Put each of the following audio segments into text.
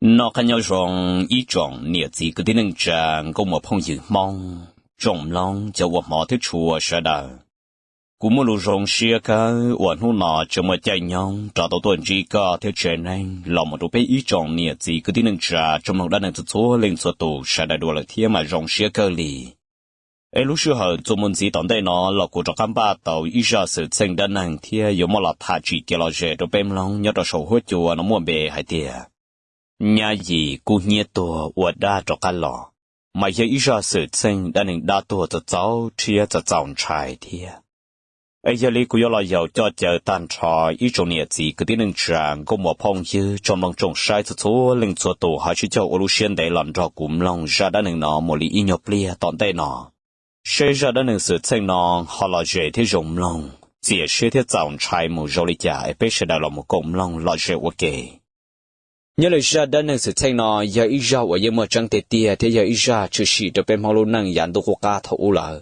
Noj qab nyob zoo ib tsoom niam txiv kwv tij neej tsa, nkauj muam phooj ywg Hmoob, tsoom mloog cov uas hmov thiab tshua sawv daws. Kuv muaj lus zoo siab kawg uas hnub no tseem muaj caij nyoog rov tau tuaj ntsib koj thiab tsev neeg los mus rau peb ib tsoom niam txiv kwv tij neej tsa tsoom mloog dab neeg txhua txhua leej txhua tus sawv daws dua lawm thiab mas zoo siab kawg li. Es lub sij hawm txuas mus ntxiv tom ntej no los kuv rov qab npaj tau ib zaj xwm txheej dab neeg thiab yuav muab los tham tsim kev lom zem rau peb mloog nyob rau saum huab cua no muaj npe hais tias Nyab Yim kub hnyiab tuag ua dab rov qab los, mas yog ib zaj xwm txheej dab neeg dab tuag txaus txaus rhiab txaus txaus ntshai thiab. Es yog li kuv yuav los yaum coj caw tag nrho ib tsoom niam txiv kwv tij neej tsa nkauj muam phooj ywg tsoom mloog tsoom saib txhua txhua leej txhua tus ho sib caug ua lub siab ntev los nrog kuv mloog zaj dab neeg no mus li ib nyuag pliag tom ntej no, seb zaj dab neeg xwm txheej no ho lom zem thiab zoo mloog, txias siab thiab txaus ntshai mus zoo li cas es peb sawv daws los mus koom mloog lom zem ua ke. Nyob li zaj dab neeg xwm txheej no yog ib zaj uas yeej muaj tseeb tiag tiag thiab yog ib zaj tshwm sim rau peb Hmoob lub neej yav ntuj qub qab thaum ub lawm.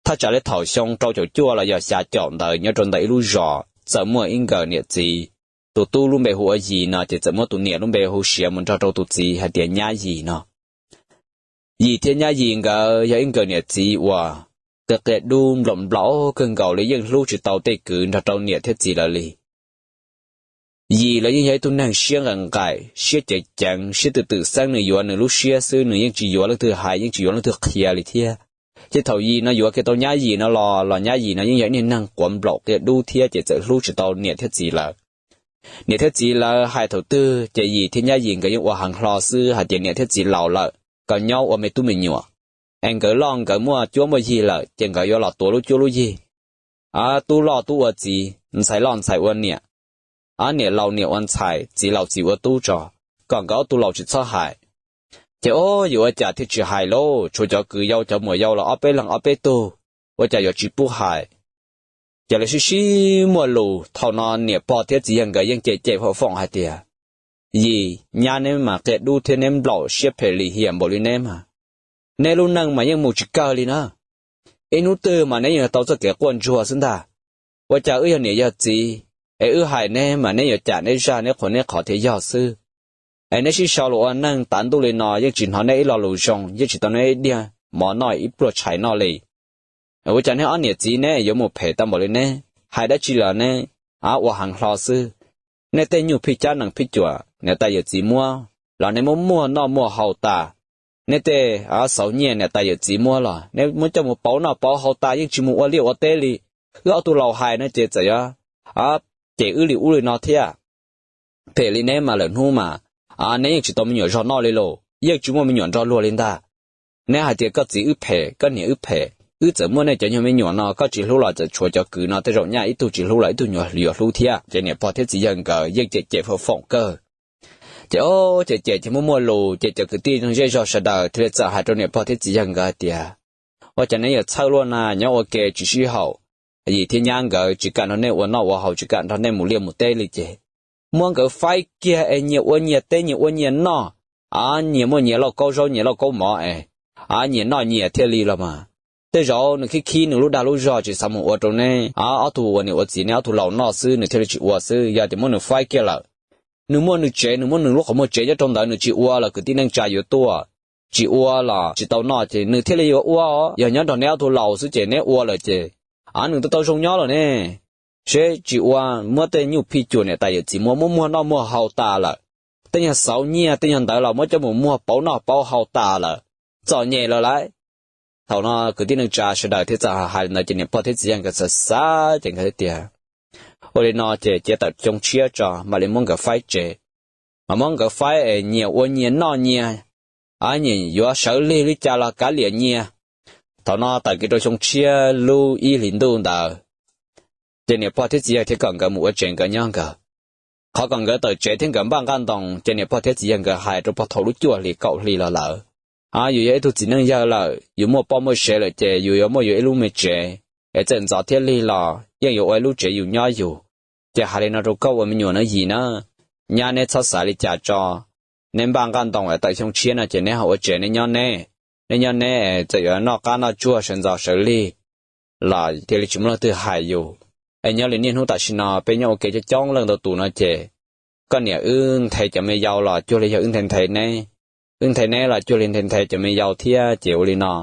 Thaj tsam li thaum xyoo rau caum cuaj los yog xya caum ntawd nyob rau ntawm ib lub zos txawm muaj ib nkawm niam txiv. Tus tub lub npe hu ua Yim no ces txawm muab tus niam lub npe hu siav mus nrog rau tus txiv hais tias Nyab Yim no. Yim thiab Nyab Yim nkawd yog ib nkawm niam txiv uas qia qia dub nplaum nplaum kawg nkaus li, yeej hlub tsis tau tej kwv nrog rau niam thiab txiv lawv li. Yim los yeej yog ib tug neeg siab nqaim nqaim siab ceev ceev siab twm twm xeeb, nws yuav nws lub siab xwb, nws yeej tsis yuav leej twg hais yeej tsis yuav leej twg qhia li thiab. Ces thaum Yim no yuav kiag tau Nyab Yim no los los Nyab Yim no yeej yog ib niag neeg quav nplaum qia dub thiab ces txawm hlub tsis tau niam thiab txiv lawv. Niam thiab txiv lawv hais thaum twg ces Yim thiab Nyab Yim nkawd yeej ua heev hlo xwb hais tias niam thiab txiv laus lawm kom nyob ua me tub me nyuam, es nkawd loj nkawd muaj cuab muaj yig lawm ces nkawd yuav los tuav lub cuab lub yig. Tub loj tub ua txiv, ntxhais loj ntxhais ua niam, niam laus niam ua ntxhais, txiv laus txiv ua tub tso, kom nkawd ob tug laus tsis txhob hais. Ces o, yuav ua cas thiaj tsis hais lauj, tshuav cov kwv yau cov muam yau los ob peb leeg ob peb tug, ua cas yuav tsis pub hais. Ces lawv sib sib muaj lus, thaum no niam pog thiab txiv yawg nkawd yeej cem cem foom foom hais tias, Yim, Nyab, neb mas qia dub thiab neb nplaum siab phem lim hiam npaum li neb mas, neb lub neej mas yeej mus tsis kawg li na. Ib hnub twg mas neb yeej tau txoj kev quaj ntsuag xwb ntag. Ua cas wb yog niam yog txiv, es wb hais neb mas neb yuav cam neb zaj neb qhuas neb qhov thiaj yog xwb. Es neb sib sau los ua neej tav ntuj li no yeej tsis hnov neb ib lo lus zoo, yeej tsis tau neb ib diag mov noj ib pluag tshais noj li. Ua cas neb ob niam txiv neb yuav mus phem tau npaum li neb? Hais dab tsi los neb ua heev hlo xwb. Neb tej nyuj phij cab nees phij cuam niam tais yawm txiv muab los neb muab muag noj muag haus tas. Neb tej xauv nyiaj niam tais yawm txiv muab los neb muab coj mus pauv noj pauv haus tas yeej tsis mus ua liaj ua teb li. Wb ob tug laus hais no ces txawm yuav cem wb li ub li no thiab. Phem li neb mas lawm hnub mas neb yeej tsis tau me nyuam zog noj li lauj, yeej tsis muaj me nyuam nrog luag li ntag. Neb hais tias koj txiv wb phem, koj niam wb phem, wb txawm muaj nej cov nyuag me nyuam no koj tsis hlub los txawm tshuav cov kwv no tej zaum nyaj ib tug tsis hlub los ib tug yuav hlub thiab. Ces niam pog thiab txiv yawg nkawd yeej cem cem foom foom kawg. Ces o, cem cem ces muaj muaj lus ces cov kwv tij zej zog sawv daws thiaj li txawm hais rau niam pog thiab txiv yawg nkawd hais tias, Ua cas neb yuav txhawj luaj na, nyob ua ke tsis sib haum. Yim thiab Nyab nkawd tsis kam nrog nej ua noj ua haus, tsis kam nrog nej mus liaj mus teb li ces muab nkawd faib kiag es nyias ua nyias teb nyias ua nyias noj, a nyias muaj nyias lauj kaub zaub nyias lauj kaub mov es, a nyias noj nyias thiaj li los mas. Tej zaum nws khib khib nws lub dag lub zog tsis xav mus ua rau neb ob tug ua niam ua txiv, neb ob tug laus noj xwb nws thiaj li tsis ua xwb, yog tias muab nws faib kiag lawm, nws muaj nws tsev, nws muaj nws lub qhov muag tsev nyob rau ntawd, nws tsis ua los kwv tij neej tsa yuav tuaj, tsis ua los tsis tau noj ces nws thiaj li yuav ua. Yog nyob nrog neb ob tug laus xwb ces neb ua lawm ces, a nws tau tau zoo nyob lawm ne. Seb tsis ua, muab tej nyuj phij cuam niam tais yawm txiv muab muab muag noj muag haus tas lawm, tej nyuag xauv nyiaj tej nyuag ntawd los muab coj mus muag pauv noj pauv haus tas lawm, txom nyem lawm lauj. Thaum no kwv tij neej tsa sawv daws thiaj txawm hais li ntawd ces niam pog thiab txiv yawg nkawd xav xav ces nkawd tias, Ua li no ces cia tawm xyoo tshiab tso mam li muab nkawd faib tsev. Mas muab nkawd faib es nyias ua nyias noj nyias, a nyias yuav sawv lig li cas los kav liam nyias. Thaum no tawm kiag rau xyoo tshiab lub ib hlis ntuj ntawd, ces niam pog thiab txiv yawg thiaj kom nkawd mus ua tsev nkawd nyob nkawd. Qhov kom nkawd tawm tsev thiab nkawd npaj nqaj ntoos ces niam pog thiab txiv yawg nkawd hais rau pog thaum lub cuaj hlis kaum hlis los lawm, a yus yog ib tug txiv neej yawg lawm, yus muaj poj muaj sev lawm ces yus yuav muaj yus ib lub me tsev, es txawm ntxov thiab lig los yeej yuav ua ib lub tsev yus nyob yus. Ces hais li no rau koj ua me nyuam na Yim na, Nyab, neb txhob xav li cas tso, neb npaj nqaj ntoos es tawm xyoo tshiab no ces neb ho ua tsev neb nyob neb, neb nyob neb, txawm yuav noj qab noj tsuag sawv ntxov sawv lig los thiaj li tsis muaj leej twg hais yus. Es nyob li niaj hnub tam sim no peb nyob ua ke coob coob leej ntau tus no ces koj niam wb nthe cov me yau los cuag li yog wb nthe nthe neb, wb nthe neb los cuag li nthe nthe cov me yau thiab ces ua li no,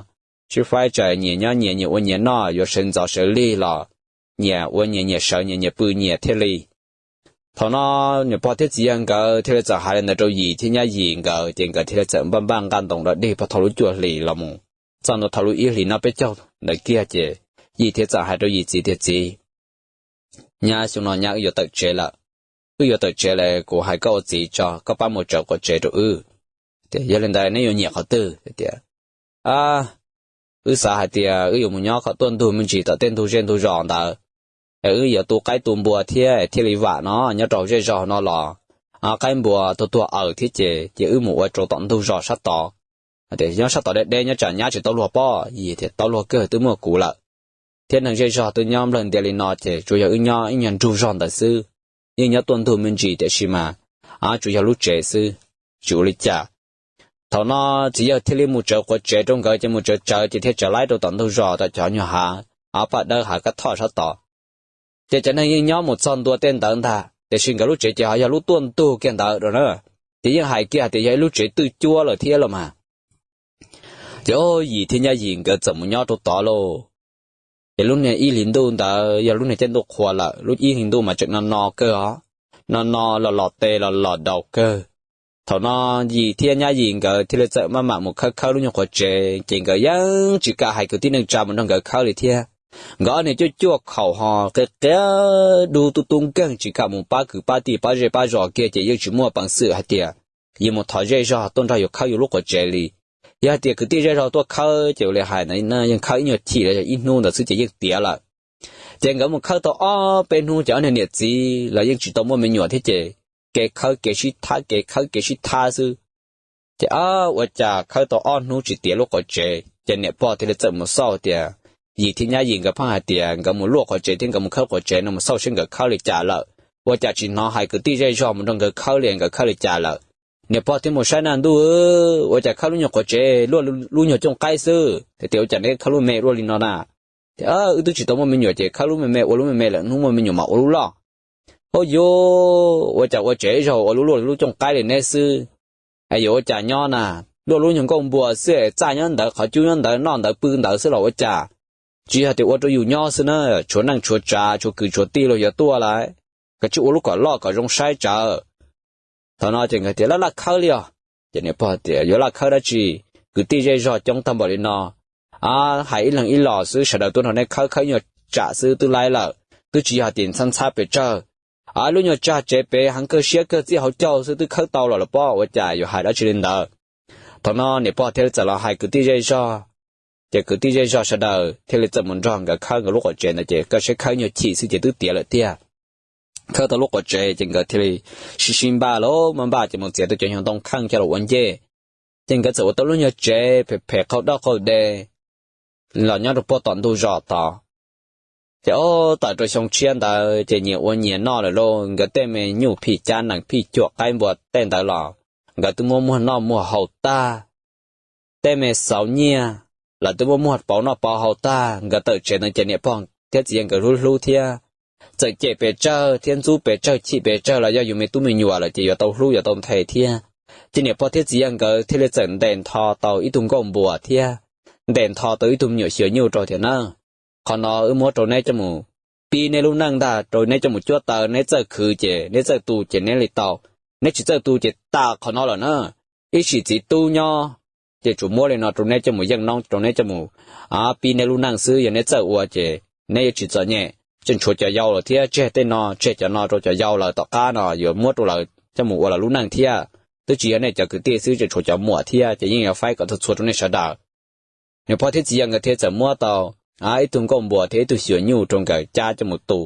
sib faib tsawm nyias nyob nyias, nyias ua nyias noj, yuav sawv ntxov sawv lig los nyias ua nyias, nyias sawv nyias, nyias pw nyias thiaj li. Thaum no niam pog thiab txiv yawg nkawd thiaj li txawm hais li ntawd rau Yim thiab Nyab Yim nkawd ces nkawd thiaj li txawm npaj npaj nqa ntoos dog dig puag thaum lub cuaj hlis los mus txog ntua thaum lub ib hlis noj peb caug ntawd kiag ces Yim thiaj txawm hais rau Yim txiv tias, Txiv, nyab, xyoo no nyab wb yuav tawm tsev lawm, wb yuav tawm tsev lawm, kuv hais koj ua txiv tso, koj pab mus tsawv quav tsev rau wb. Tias, Yog li ntawd neb yuav nyiam qhov twg? Tias, Wb xav hais tias wb yuav mus nyob kom tuaj ntug me ntsis tom tej ntug zej ntug zos ntawd, es wb yuav tu qaib tu npua thiab thiaj li vam no nyob rau hauv zej zog no los qaib npua tuag tuag aws thiab ces ces wb mus ua rau tom ntug zos sab tod. Tias, Nyob sab tod deb deb nyob tsam nyab tsis tau luag pob. Yim tias, Tau luag kawg, twb muaj kuv lawm thiab neeg zej zog twb nyob nplawg ntia li no ces tsuas yog wb nyob ib nyuag nrug zog ntawd xwb, yeej nyob tuaj ntug me ntsis tiam sis mas tsuas yog lub tsev xwb, tsis ua li cas. Thaum no txiv yawg thiaj li mus tsawv quav tsev rau nkawd ces mus tsawv tsawv ces thiaj tsawv laib rau tom ntug zos tom cov nyuag hav, hav paj dawb hav kab thoj sab tod. Ces cov neeg yeej nyob mus txog ntua tej ntawd ntag tiam sis nkawd lub tsev ces ho yog lub tuaj ntug kiag ntawd rau na. Ces yeej hais kiag tias yog ib lub tsev twj cuab lawm thiab los mas. Ces Yim thiab Nyab Yim nkawd txawm mus nyob rau tod lauj. Ces lub niag ib hlis ntuj ntawd yog lub niag caij ntuj qhua lawm, lub ib hlis ntuj mas tseem no no kawg os, no no los los tes los los daus kawg. Thaum no Yim thiab Nyab Yim nkawd thiaj li txawm maj mam mus khawb khawb lub nyuag quav tsev ces nkawd yeej tsis kam hais kwv tij neej tsa mus nrog nkawd khawb li thiab. Nkawd ob niag cuaj cuaj khaum ho qias qias dub tub tub nkeeg tsis kam mus pab kwv pab tij pab zej pab zos kiag ces yeej tsis muaj peev xwm hais tias yus mus thov zej zog tuaj nrog yus khawb yus lub quav tsev li. Yog hais tias kwv tij zej zog tuaj khawb ces ua li hais ntawd yeej khawb ib nyuag chim los yog ib hnub ntawd xwb ces yeej tiav lawm. Ces nkawd mus khawb tau ob peb hnub ces ob niag niam txiv los yeej tsis tau muaj me nyuam thiab ces kev khawb kev sib thab kev khawb kev sib thab xwb. Ces ua cas khawb tau ob hnub tsis tiav lub quav tsev ces niam pog thiaj li txawm mus xauj tias, Yim thiab Nyab Yim nkawd pheej hais tias nkawd mus luaj quav tsev thiab nkawd mus khawb quav tsev no mus xauj seb nkawd khawb li cas lawm, ua cas tsis hnov hais kwv tij zej zog mus nrog nkawd khawb li nkawd khawb li cas lawm. Niam pog thiaj mus saib na, Ntuj, ua cas khawb lub nyuag quav tsev luaj lub nyuag cooj qaib xwb? Tias, Ua cas neb khawb lub me luaj li no na? Tias, Wb twb tsis tau muaj me nyuam ces khawb lub me me ua lub me me lawm, hnub muaj me nyuam mas ua lub loj. Hauj yus, ua cas ua tsev zog ua lub luaj lub cooj qaib li neb xwb? Es yuav ua cas nyob na, luaj lub nyuag nkauj npua xwb, txaj nyob ntawd qhov cub nyob ntawd noj ntawd pw ntawd xwb los ua cas? Tsis yog tias ua rau yus nyob xwb na, tshuav neej tshuav tsav tshuav kwv tshuav tij los yuav tuaj lawm. Koj cia li ua lub kom loj kom zoo saib tsawv. Thaum no ces nkawd tias, Laj laj khawb li os. Ces niam pog tias, Yuav laj khawb dab tsi? Kwv tij zej zog coob tag npaum li no, hais ib leeg ib los xwb, sawv daws tuaj nrog neb khawb, khawb nyuag tsam xwb twb laib lawm, twb tsis yog tias ntxhab ntxhab pes tsawg. Lub nyuag tsag tsev pem heev kawg siab kawg txij hauv caug xwb twb khawb tau los lawm pob, ua cas yuav hais dab tsi li ntawd? Thaum no niam pog thiaj li txawm los hais kwv tij zej zog, ces kwv tij zej zog sawv daws thiaj li txawm mus nrog nkawd khawb nkawd lub quav tsev ntawd ces koj saib khawb nyuag chim xwb ces twb tiav lawm tiag. Khawb tau lub quav tsev ces nkawd thiaj li sib sib npaj los maj npaj ces mus txiav tau cov nyuag ntoo kheej coj los ua ncej. Ces nkawd txawm ua tau lub nyuag tsev phem phem qaug dawb qaug de los nyob rau puag tom ntug zos tod. Ces ob tawm rau xyoo tshiab ntawd ces nyias ua nyias noj lawm lauj, nkawd tej me nyuj phij cab nees phij cuam qaib npua tej ntawd los nkawd twb muab muag noj muag haus tag. Tej me xauv nyiaj los twb muab muag pauv noj pauv haus tag. Nkawd tawm tsev ntawd ces niam pog thiab txiv yawg nkawd hlub hlub thiab, txawm cem pes tsawg thiab ntxub pes tsawg chim pes tsawg los yog yus me tub me nyuam lawm ces yuav tau hlub yuav tau nthe thiab. Ces niam pog thiab txiv yawg nkawd thiaj li txawm ntes nrho tau ib tug nkauj npua thiab ntes nrho tau ib tug me nyuam xyuas nyuj rau tias, Na, qhov no wb muab rau neb coj mus pib neb lub neej ntag, rau neb coj mus cuab taw, neb txawj khwv ces neb txawj tu ces neb li tau, neb tsis txawj tu ces tas qhov no lawm na. Ib sim txiv tub nyob ces tsuas muab li no rau neb coj mus yeej noob, rau neb coj mus pib neb lub neej xwb, yog neb txawj ua ces neb yuav tsis txom nyem. Tseem tshuav cov yau lawm thiab, tseg tej no tseg cov no rau cov yau lawm, tom qab no yuav muab rau lawv coj mus ua lawv lub neej thiab. Twb tsis yog nej cov kwv tij xwb, tseem tshuav cov muam thiab, ces yeej yuav faib kom txhua txhua rau nej sawv daws. Niam pog thiab txiv yawg nkawd thiaj txawm muab tau ib tug nkauj npua thiab ib tug xyuas nyuj rau nkawd cab coj mus tu.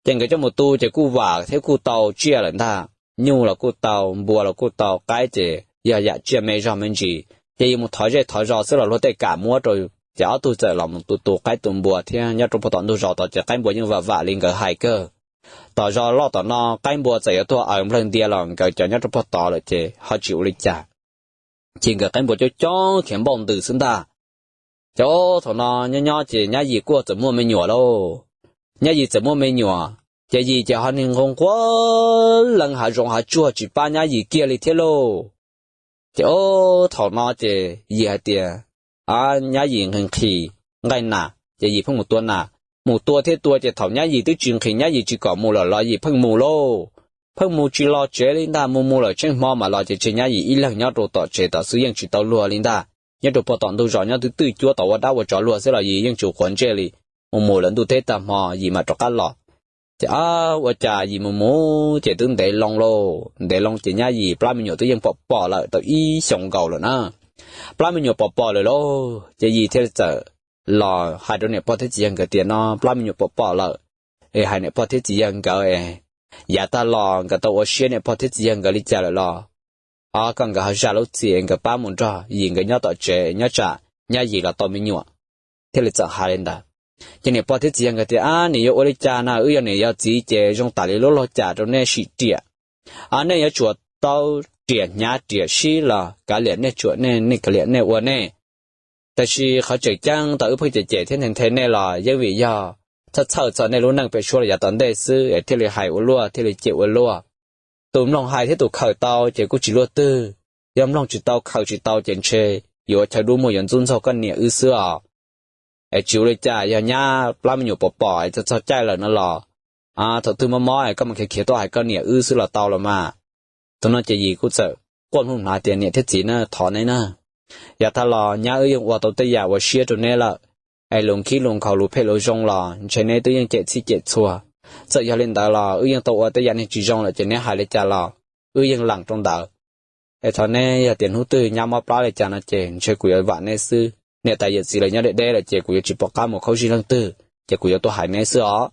Ces nkawd coj mus tu ces kuj vam thiab kuj tau tsiaj lawm ntag, nyuj los kuj tau, npua los kuj tau, qaib ces yog yam tsiaj me zog me ntsis, ces yus mus thov zej thov zos xwb los luag tej kam muab rau. Ces ob tug txawm los mus tu tu qaib tu npua thiab nyob rau puag tom ntug zos tod ces qaib npua yeej vam vam li nkawd hais kawg. Tom zos loj tom no qaib npua txawm yuav tuag aws nplawg ntia los nkawd cov nyob rau puag tod lawm ces ho tsis ua li cas. Ces nkawd qaib npua coob coob khiav npauj ntws xwb ntag. Ces thaum no nyob nyob ces Nyab Yim kuj txawm muaj me nyuam lauj. Nyab Yim txawm muaj me nyuam, Ces Yim ces ho nqus nquag lees hav zoov hav tsuag tsis pab nyab Yim kiag li thiab lauj. Ces ob thaum no ces Yim hais tias, nyab Yim nqhis nqhis nqaij nas ces Yim pheej mus tua nas. Mus tua thiab tua ces thaum nyab Yim twb tsis nqhis nyab Yim tsis kom mus lawm los Yim pheej mus lauj. Pheej mus tsis los tsev li ntag, mus mus lawm tsheej hmo mam los ces tseg nyab Yim ib leeg nyob rau tom tsev tod xwb yeej tsis tau luag li ntag. Nyob rau puag tom ntug zos nyob twb twj cuab tod ua dab ua tsov luag xwb los Yim yeej tsis quav ntsej li. Mus mus lawm ntuj teb tag hmo Yim mam rov qab los. Ces ua cas Yim mus mus ces twb ntev loo lauj, ntev loo ces nyab Yim plab me nyuam twb yeej pom pom lawm tau ib xyoos nkaus lawm na. Plab me nyuam pom pom lawm lauj ces Yim thiaj li txawm los hais rau niam pog thiab txiv yawg nkawd tias no plab me nyuam pom pom lawm, es hais niam pog thiab txiv yawg nkawd es yav tag los nkawd tau ua siab niam pog thiab txiv yawg nkawd li cas lawm los koj nkawd ho zam lub txim nkawd pab mus nrog Yim nkawd nyob tom tsev nyob tsam nyab Yim los tau me nyuam. Thiaj li txawm hais li ntawd. Ces niam pog thiab txiv yawg nkawd tias, ab, nim yuav ua li cas na, wb yog niam yog txiv ces zoo tas li lub laug cas rau nej sim riam. Nej yuav tsum tau riam hnyav riam sib los kav liam nej tsuam nej, nej kav liam nej ua nej. Tab sis qhov tseem ceeb tau wb pheej cem cem thiab nthe nthe nej los yeej vim yog txhawj txhawj txog nej lub neej pem suab los yav tom ntej xwb es thiaj li hais ua luaj thiaj li cem ua luaj. Tus mloog hais thiab tus khaws tau ces kuj tsis luaj twg. Yog mloog tsis tau khaws tsis tau ces ntshe yuav ua chaw dub muag yuav ntxub ntxaug koj niam wb xwb os. Es tsis ua li cas, yog nyab plab me nyuam pom pom es txog txog caij lawm no los thaum twg mob mob es koj mam khiav khiav tuaj hais koj niam wb xwb los tau los mas. Thaum no ces Yim kuj txawm quaj hnub hnav tias niam thiab txiv na, thov neb na, yav tag los nyab wb yeej ua tau tej yam ua siab rau neb lawm, es lus khib lus nkhaus lus phem lus zoo los ntshe neb twb yeej cem txhij cem txhua. Txawm yog li ntawd los wb yeej tau ua tej yam neeg tsis zoo lawm ces neb hais li cas los wb yeej lees rau ntawd. Es thov neb yog tias hnub twg nyab mob plab li cas no ces ntshe kuv yuav vam neb xwb, niam tais yawm txiv lawv nyob deb deb lawm ces kuv yuav tsis pom qab mus khaub zig leej twg ces kuv yuav tuaj hais neb xwb os.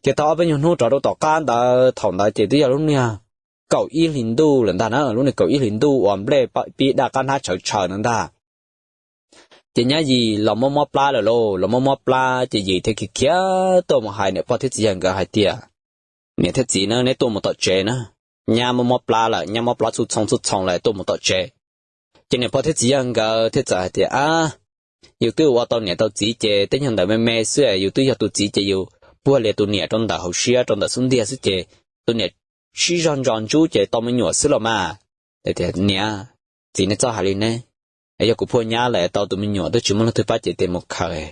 Ces tau ob peb nyuag hnub rov rau tom qab ntawd, thaum ntawd ces twb yog lub niag kaum ib hlis ntuj lawm ntag na, lub niag kaum ib hlis ntuj uas nplej pib daj qab hnab tshawv tshawv ntawd ntag. Ces nyab Yim los mob mob plab lawm lauj, los mob mob plab ces Yim thiaj khiav khiav tuaj mus hais niam pog thiab txiv yawg nkawd hais tias, niam thiab txiv na, neb tuaj mus tom tsev na, nyab mob mob plab lawm, nyab mob plab txhua txhoo txhua txhoo lawm, tuaj mus tom tsev. Ces niam pog thiab txiv yawg nkawd thiaj txawm hais tias, ab, yus twb ua tau niam tau txiv ces tej nyuag ntawd me me xwb, yus twb yog tus txiv ces yus puag lias tus niam rau ntawm hauv siab rau ntawm xub ntiag xwb ces tus niam sib zog ntsos ntsub ces tau me nyuam xwb los mas. Niam, txiv nej txhob hais li ne, yog kuv puag nyab lawm tau tus me nyuam twb tsis muaj leej twg pab cev tes mus khaws.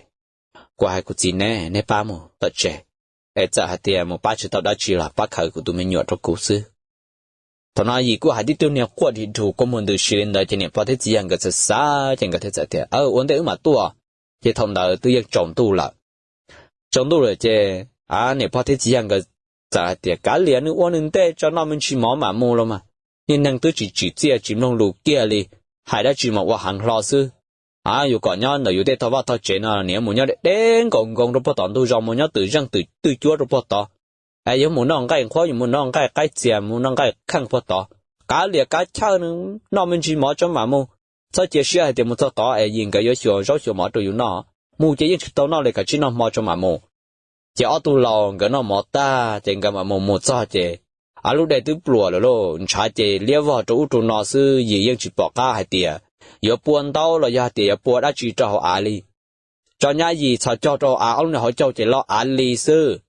Kuv hais kuv txiv ne, nej pab mus tom tsev, es txawm hais tias mus pab tsis tau dab tsi los pab khaws kuv tus me nyuam rau kuv xwb. Thaum no Yim kuj hais tib tug niag quaj dhia dhus kua muag ntws si li ntawd ces niam pog thiab txiv yawg nkawd txawm xav ces nkawd thiaj txawm tias, ua ntej wb mam tuaj. Ces thaum ntawd twb yeej tsaus ntuj lawm. Tsaus ntuj lawm ces niam pog thiab txiv yawg nkawd txawm hais tias, kav liam, nws ua nws ntej tso, noj me ntsis mov mam mus los mas. Niag neeg twb tsis tsim txiaj tsis mloog lus kiag li, hais dab tsi mas ua heev hlo xwb. Yus kom nyob ntawm yus tej tog vaj tog tsev no, nim yuav mus nyob deb deb nkaus nkoos rau puag tom ntug zos, mus nyob twm zeej twm twj cuab rau puag tod. Es yuav mus noj nqaij nqhuab, yuav mus noj nqaij qaib txias, mus noj nqaij kheej puag tod. Kav liam kav chawj, noj me ntsis mov tso mam mus. Txhob cia siab hais tias mus txog tod es Yim nkawd yuav xyuas zaub xyuas mov rau yus noj. Mus ces yeej tsis tau noj li, kav tsij noj hmo tso mam mus. Ces ob tug laus nkawd noj mov tag ces nkawd mam mus, mus txog ces lub dej twb pluas lawm lauj, ntshav ces liab vog rau ub rau no xwb, Yim yeej tsis pom qab hais tias yuav pua ntaub los yog hais tias yuav pua dab tsi rau hauv av li. Tso nyab Yim txhos caug rau hauv av, ob lub niag hauv caug ces loj av li xwb.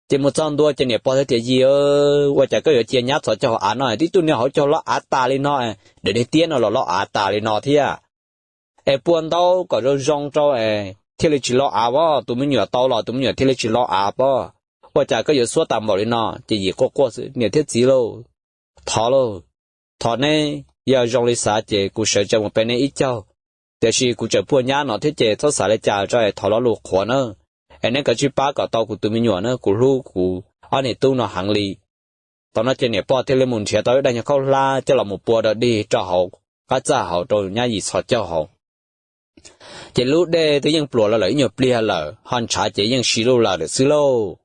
Ces mus txog ntua ces niam pog thiaj tias, Yim, ua cas koj yuav cia nyab txhos caug hauv av no, tib tug niag hauv caug loj av tas li no, daim niag tiab no los loj av tas li no thiab. Es pua ntaub kom zoo zoo rau es thiaj li tsis loj av pob, tus me nyuam tau los tus me nyuam thiaj li tsis loj av pob. Ua cas koj yuav xuab tas npaum li no? Ces Yim quaj quaj xwb, niam thiab txiv lauj, thov lauj, thov neb, yog zoo li xav ces kuv sawv tsees mus pe neb ib caug. Tiam sis kuv tseem puag nyab no thiab ces txhob xav li cas tso es thov lo lus qhuav na, es neb kav tsij pab kom tau kuv tus me nyuam na, kuv hlub kuv ob niag tub no heev li. Thaum no ces niam pog thiaj li mus nrhiav tau ib daim nyuag khaub hlab coj los mus pua dog dig rau hauv qab txaj hauv rau nyab Yim txhos caug hauv. Ces lub dej twb yeej pluas los lawm ib nyuag pliag lawm, ho ntshav ces yeej si luj lawm lawm xwb lauj.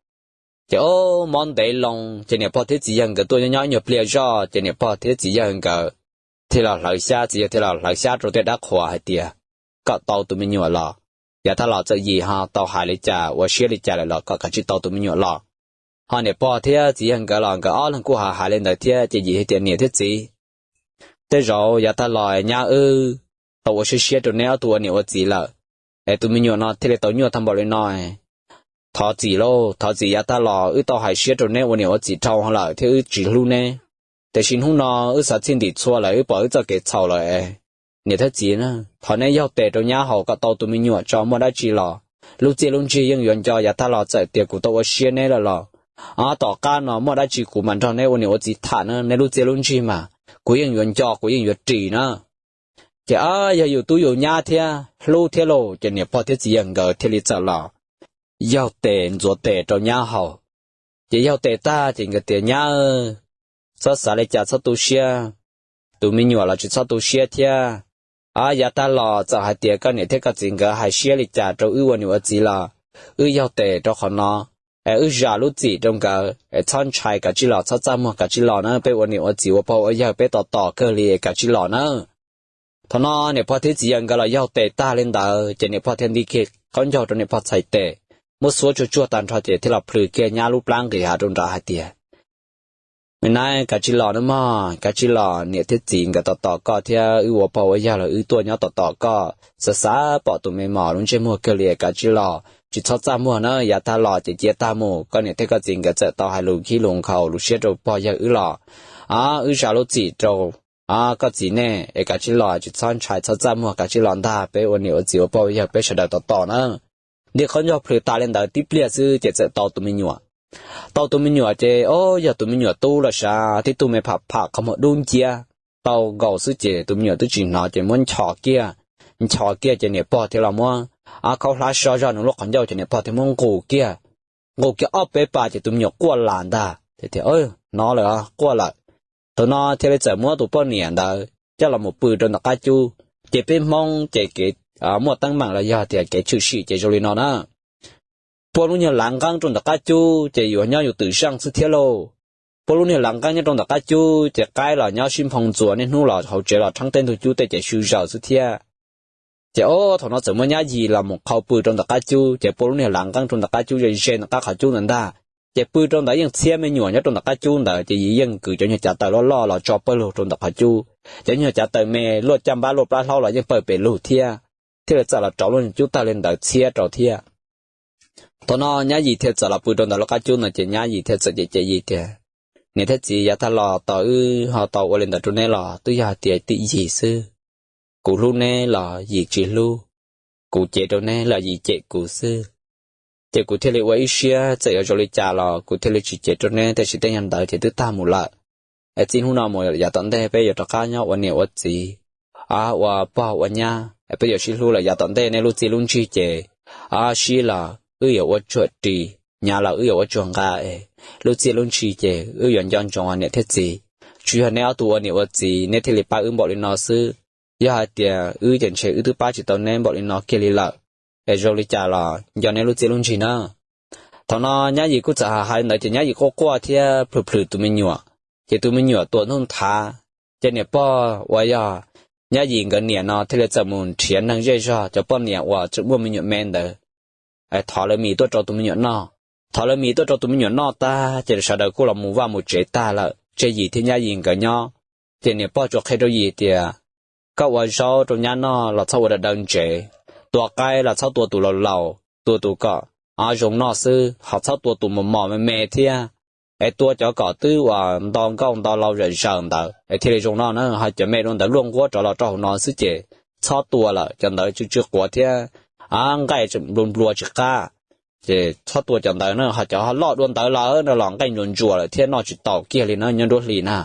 Ces o, mob ntev loo ces niam pog thiab txiv yawg nkawd tuaj nyob nyob ib nyuag pliag zoj ces niam pog thiab txiv yawg nkawd thiaj los hlawv xyab, txiv yawg thiaj los hlawv xyab rau tej dab qhuas hais tias kom tau tus me nyuam los. Yav tag los txawm Yim ho tau hais li cas ua siab li cas lawm los kom kav tsij tau tus me nyuam los. Ho niam pog thiab txiv yawg nkawd los nkawd ob leeg kuj ho hais li ntawd thiab ces Yim thiaj tias, niam thiab txiv, tej zaum yav tag los nyab wb tau ua siab siab rau neb ob tug ua niam ua txiv lawm, es tus me nyuam no thiaj li tau nyuaj tag npaum li no. Thov txim lauj, thov txim yav tag los wb tau hais siab rau neb ua niam ua txiv dhau lawm thiab wb tsis hlub neb. Tiam sis hnub no wb xav txhij ntim txhua lawm, wb pom wb txoj kev txhaum lawm. Niam thiab txiv, thov neb yaug tes rau nyab haus kom tau tus me nyuam tso, muaj dab tsi los lub txiaj lub ntsig yeej yuav nco. Yav tag los txawm tias kuv tau ua siab neb lawm los, o, tom qab no muaj dab tsi kuv mam nrog neb ua niam ua txiv tham na, neb lub txiaj lub ntsig mas kuv yeej yuav nco, kuv yeej yuav ris na. Ces, o, yog yus tub yus nyab thiab hlub thiab lauj, ces niam pog thiab txiv yawg nkawd thiaj li txawm los yaug tes ntxuav tes rau nyab haus. Ces yaug tes tag ces nkawd tias, Nyab, txhob xav li cas, txhob tu siab. Tus me nyuam los tsis txhob tu siab thiab. A, yav tag los txawm hais tias koj niam thiab koj txiv nkawd hais siab li cas rau wb ua niam ua txiv los wb yaug tes rau qhov no, es wb zam lub txim rau nkawd, es txhob ntshai kav tsij los, txhob txaj muag kav tsij los na, peb ua niam ua txiv ua pog ua yawg peb tos tos kawg li es kav tsij los na. Thaum no niam pog thiab txiv yawg nkawd los yaug tes tag li ntawd ces niam pog thiaj nti kiag qaub ncaug rau niam pog txhais tes, muab xuab tsuag tsuag tag nrho ces thiaj los plhws kiag nyab lub plab nqis hav rau nrad hais tias, Me nab, kav tsij los nawb mog, kav tsij los, niam thiab txiv nkawd tos tos koj thiab wb ua pog ua yawg los wb tuaj nyob tos tos koj, xav xav pom tus me mos lub ntsej muag kawg li, kav tsij los, tsis txhob txaj muag na, yav tag los ces cia tag mus. Koj niam thiab koj txiv nkawd txawm tau hais lus khib lus nkhaus lus siab rau pog yawg wb los, a, wb zam lub txim rau, a, koj txiv nej es kav tsij los, tsis txhob ntshai txhob txaj muag, kav tsij los ntag, peb ua niam ua txiv ua pog ua yawg peb sawv daws tos tos na. Nti qaub ncaug plhws tas li ntawd tib pliag xwb ces txawm tau tus me nyuam. Tau tus me nyuam ces, o, yog tus me nyuam tub los sav, tib tug me pham pham qhov muag dub nciab, tau nkaus xwb ces tus me nyuam twb tsis hnov ces muab nchos kiag. Nchos kiag ces niam pog thiaj los muab, a, khaub hlab so zog nws lub qhov ncauj ces niam pog thiaj muab nqus kiag. Nqus kiag ob peb pas ces tus me nyuam quaj las ntag. Hnov lawm, quaj lawm. Thaum no thiaj li txawm muab tus poj niam ntawd coj los mus pw rau ntawm qab cub. Ces peb Hmoob ces kev muaj teeb meem los yog tias kev tshwm sim ces zoo li no na. Puag lub niag lav nqeeb rau ntawm qab cub ces yuav nyob yus twm zeej xwb thiab lauj. Puag lub niag lav nqeeb nyob rau ntawm qab cub ces qaib los nyob sib nphoo ntxuas, niaj hnub los hauv tsev los rheeb tej ntug cub tej ces swv zaws xwb thiab. Ces o, thaum no txawm muab nyab yis los mus qhau pw rau ntawm qab cub, ces puag lub niag lav nqeeb rau ntawm qab cub ze ze ntawm qab qhov cub ntawd ntag. Ces pw rau ntawd yeej txhiab me nyuam nyob rau ntawm qab cub ntawd, ces yis yeej kwv cov nyuag cav taws loj loj los tso pawg lug rau ntawm qhov cub. Cov nyuag cav taws me luaj caj npab luaj plab hlaub los yeej pawg pes lug thiab, thiaj li txawm los rauv lub nyuag cub tag li ntawd txhiab rau thiab. Thaum no nyab yis thiaj txawm los pw rau ntawm lub qab cub ntawd ces nyab yis thiaj txawm cem cem yis tias, Niam thiab txiv, yav tag los tos wb ho tau ua li ntawd rau neb los twb yog hais tias tim yis xwb. Kuv hlub neb los yis tsis hlub, kuv cev rau neb los yis cem kuv xwb. Ces kuv thiaj li ua ib siab txawm yuav zoo li cas los kuv thiaj li tsis cev rau neb, tiam sis tej nyuag ntawd ces twb tag mus lawm. Es txij hnub no mus yav tom ntej peb yuav rov qab nyob ua niam ua txiv, ua pog ua nyab, peb yuav sib hlub lawm. Yav tom ntej neb lub txiaj lub ntsig ces sib los wb yuav ua tsuag ris, hnyav los wb yuav ua tsuag nqa es lub txiaj lub ntsig ces wb yuav nco ntsoov niam thiab txiv. Tsuas yog neb ob tug ua niam ua txiv neb thiaj li pab wb npaum li no xwb. Yog hais tias wb ces ntshe wb twb pab tsis tau neb npaum li no kiag li lawm. Es zoo li cas los nco neb lub txiaj lub ntsig na. Thaum no nyab yis kuj txawm hais li ntawd ces nyab yis quaj quaj thiab plhws plhws tus me nyuam, ces tus me nyuam tuam ntuj nthav. Ces niam pog uas yog nyab yis nkawd niam no thiaj li txawm mus nrhiav neeg zej zog cov poj niam uas tseem muaj me nyuam me ntawd, thov lawv mis tuaj rau tus me nyuam noj. Thov lawv mis tuaj rau tus me nyuam noj tag ces sawv daws kuj los mus vaj mus tsev tag lawm, tseg yis thiab nyab yis nkawd nyob. Ces niam pog tsuas qhia rau yis tias, Koj ua zaub rau nyab noj los txhob ua dav dav ntsev, tua qaib los txhob tua tus laus laus, tua tus kom zoo noj xwb, ho txhob tua tus mos mos me me thiab. Es tua cov kom twb uas nto nkauj nto laus zam zaws ntawd es thiaj li zoo noj na. Ho cov me dua ntawd luaj nquab rov los rau hauv no xwb ces txhob tua lawm, cov ntawd tsw tsw quav thiab nqaij nplua nplua tsis qab. Ces txhob tua cov ntawd na, ho cov ho loj dua ntawd lawm no los nqaij ntsuas ntsuas lawm thiab noj tsis taus kiag li na nyob nruab hlis na.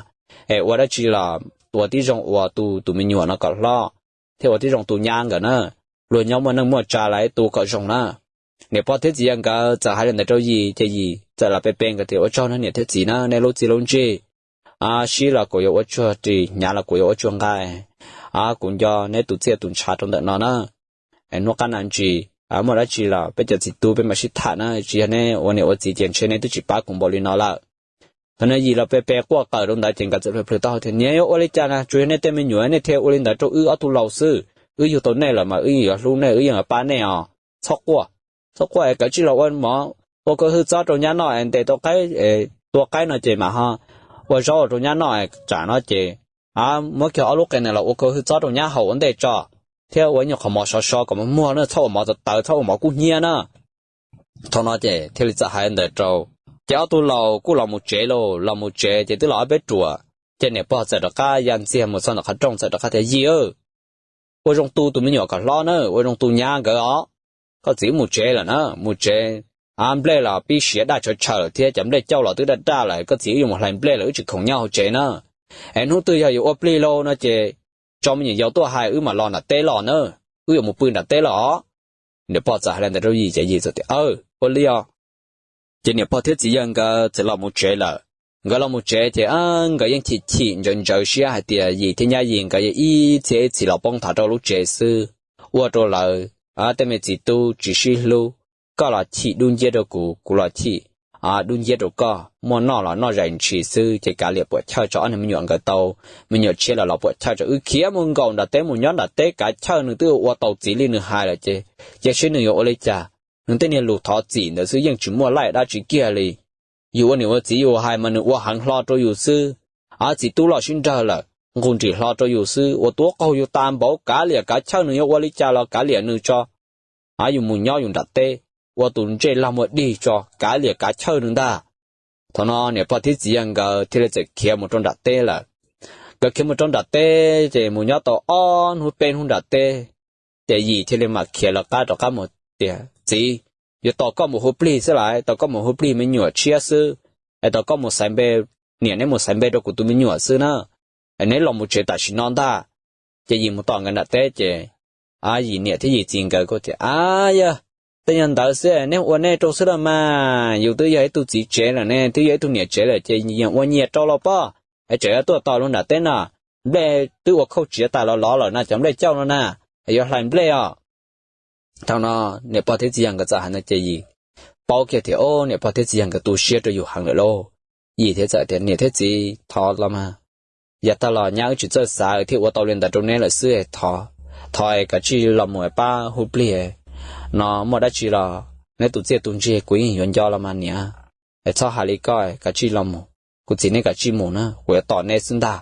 Es ua dab tsi los tua tib zoo uas tu tus me nyuam no kom hlob, thiab ua tib zoo tu nyab nkawd na. Luag nyob muaj neej muaj tsa lawm tu kom zoo na. Niam pog thiab txiv yawg nkawd txawm hais li ntawd rau yis ces yis txawm los pe pe nkawd tias, Ua tsaug nawb niam thiab txiv na, nej lub txiaj lub ntsig sib los kuv yuav ua tsuag ris, hnyav los kuv yuav ua tsuag nqa. Kuv nco neb tus txiaj tus ntshav rau ntawm no na. Hnub qab na ntsis muaj dab tsi los peb cov txiv tub peb mam sib tham na, tsis yog neb ua niam ua txiv ces ntshe neb twb tsis pab kuv npaum li no lawm. Thaum no yis los pe pe quaj qawm rau ntawd ces nkawd txawm plhws plhws taub hau tias, Niam, yuav ua li cas na, tsuas yog nej tej me nyuam nej thiaj ua li ntawd rau wb ob tug laus xwb, wb yug tau nej lawm mas wb yeej yuav hlub nej, wb yeej yuav pab nej os. Txhob quaj, txhob quaj es kawm tsij los ua mov ua kua hwj txob rau nyab noj es ntes tau qaib, tua qaib no ces mam ho ua zaub rau nyab noj, tsam no ces muab kiag ob lub qe no los ua kua hwj txob rau nyab haus ua ntej tso, thiab ua ib nyuag qhov mov sov so kom mos muag na, txhob ua mov tawv tawv, txhob ua mov kub hnyiab na. Thaum no ces thiaj li txawm hais ntawd rau, ces ob tug laus kuj los mus tsev lauj, los mus tsev ces twb los ob peb ruam, ces niam pog txawm rov qab ya ntxiag mus txog ntawm qhov rooj txawm rov qab tias, Yim, ua zoo tu tus me nyuam kom hlob na, ua zoo tu nyab nkawd os. Koj txiv wb mus tsev lawm na, mus tsev, nplej los pib siav daj tshav tshav lawm thiab, cov nplej cauj los twb daj daj lawm, koj txiv wb yuav mus hlais nplej lawm, wb tsis khoom nyob hauv tsev na. Es hnub twg yog yuav ua plig lauj no ces tso me nyuam yaus tuaj hais wb mam los nram teb los na, wb yuav mus pw nram teb los. Niam pog txawm hais li ntawd rau Yim ces Yim txawm tias, Aw, ua li os. Ces niam pog thiab txiv yawg nkawd txawm los mus tsev lawm. Nkawd los mus tsev ces nkawd yeej chim chim ntsawv ntsawv siab hais tias Yim thiab nyab Yim nkawd yog ib txhia ib txhis los poob nthav rau lub tsev xwb, ua rau lawv tej me txiv tub tsis sib hlub, koj los chim dub nciab rau kuv, kuv los chim dub nciab rau koj, muaj noj los noj zais ntshis xwb ces kav liam puam chawj tso ob niag me nyuam nkawd tau me nyuam tshiab lawm los puam chawj tso, wb khiav mus nkaum nram teb mus nyob nram teb, kav chawj nws twb ua tau txiv li nws hais lawm ces cia seb nws yuav ua li cas. Nws tej niag lus thov txim ntawd xwb yeej tsis muaj laij dab tsi kiag li. Yus ua niam ua txiv yus hais mas nws ua heev hlo rau yus xwb, txiv tub loj sib nrawg lawm nqus nrim hlo rau yus xwb, ua tuav qaug yus tas npaum, kav liam kav chawj nws yuav ua li cas los kav liam nws tso, yus mus nyob yus nram teb, ua tus ntsej lag muag dig tso, kav liam kav chawj nws ntag. Thaum no niam pog thiab txiv yawg nkawd thiaj li txawm khiav mus rau nram teb lawm. Nkawd khiav mus rau nram teb ces mus nyob tau ob hnub peb hnub nram teb, ces Yim thiaj li mam khiav lawv qab rov qab mus tias, Txiv, yuav tos koj mus hu plig xwb lawm, tos koj mus hu plig me nyuam tshiab xwb, es tos koj mus xaiv npe, niam neb mus xaiv npe rau kuv tus me nyuam xwb na, es neb los mus tsev tam sim no ntag. Ces Yim mus tom nkawd nram teb ces Yim niam thiab Yim txiv nkawd kuj tias, A, yog tej nyuag ntawd xwb neb ua nej rau xwb los mas, yus twb yog ib tug txiv tsev lawm ne, twb yog ib tug niam tsev lawm ces yeej ua nyias rau los pob, es tseem yuav tuaj tos luag nram teb no, nplej twb ua khauj tsiav tas los lov lawm no, cov nplej cauj no na, yuav hlais nplej os. Thaum no niam pog thiab txiv yawg nkawd txawm hais ntawd ces Yim paub kiag tias, o, niam pog thiab txiv yawg nkawd tu siab rau yus heev lawm lauj. Yim thiaj txawm tias, Niam thiab txiv, thov los mas, yav tag los nyab wb tsis txawj xav thiaj ua tau li ntawd rau neb lawm xwb, thov, thov es kav tsij los mus pab hu plig no, muaj dab tsi los neb tus txiaj tus ntsig kuv yeej yuav nco los mas niam, es txhob hais li koj, kav tsij los mus, kuv txiv neb kav tsij mus na, kuv yuav tos neb xwb ntag.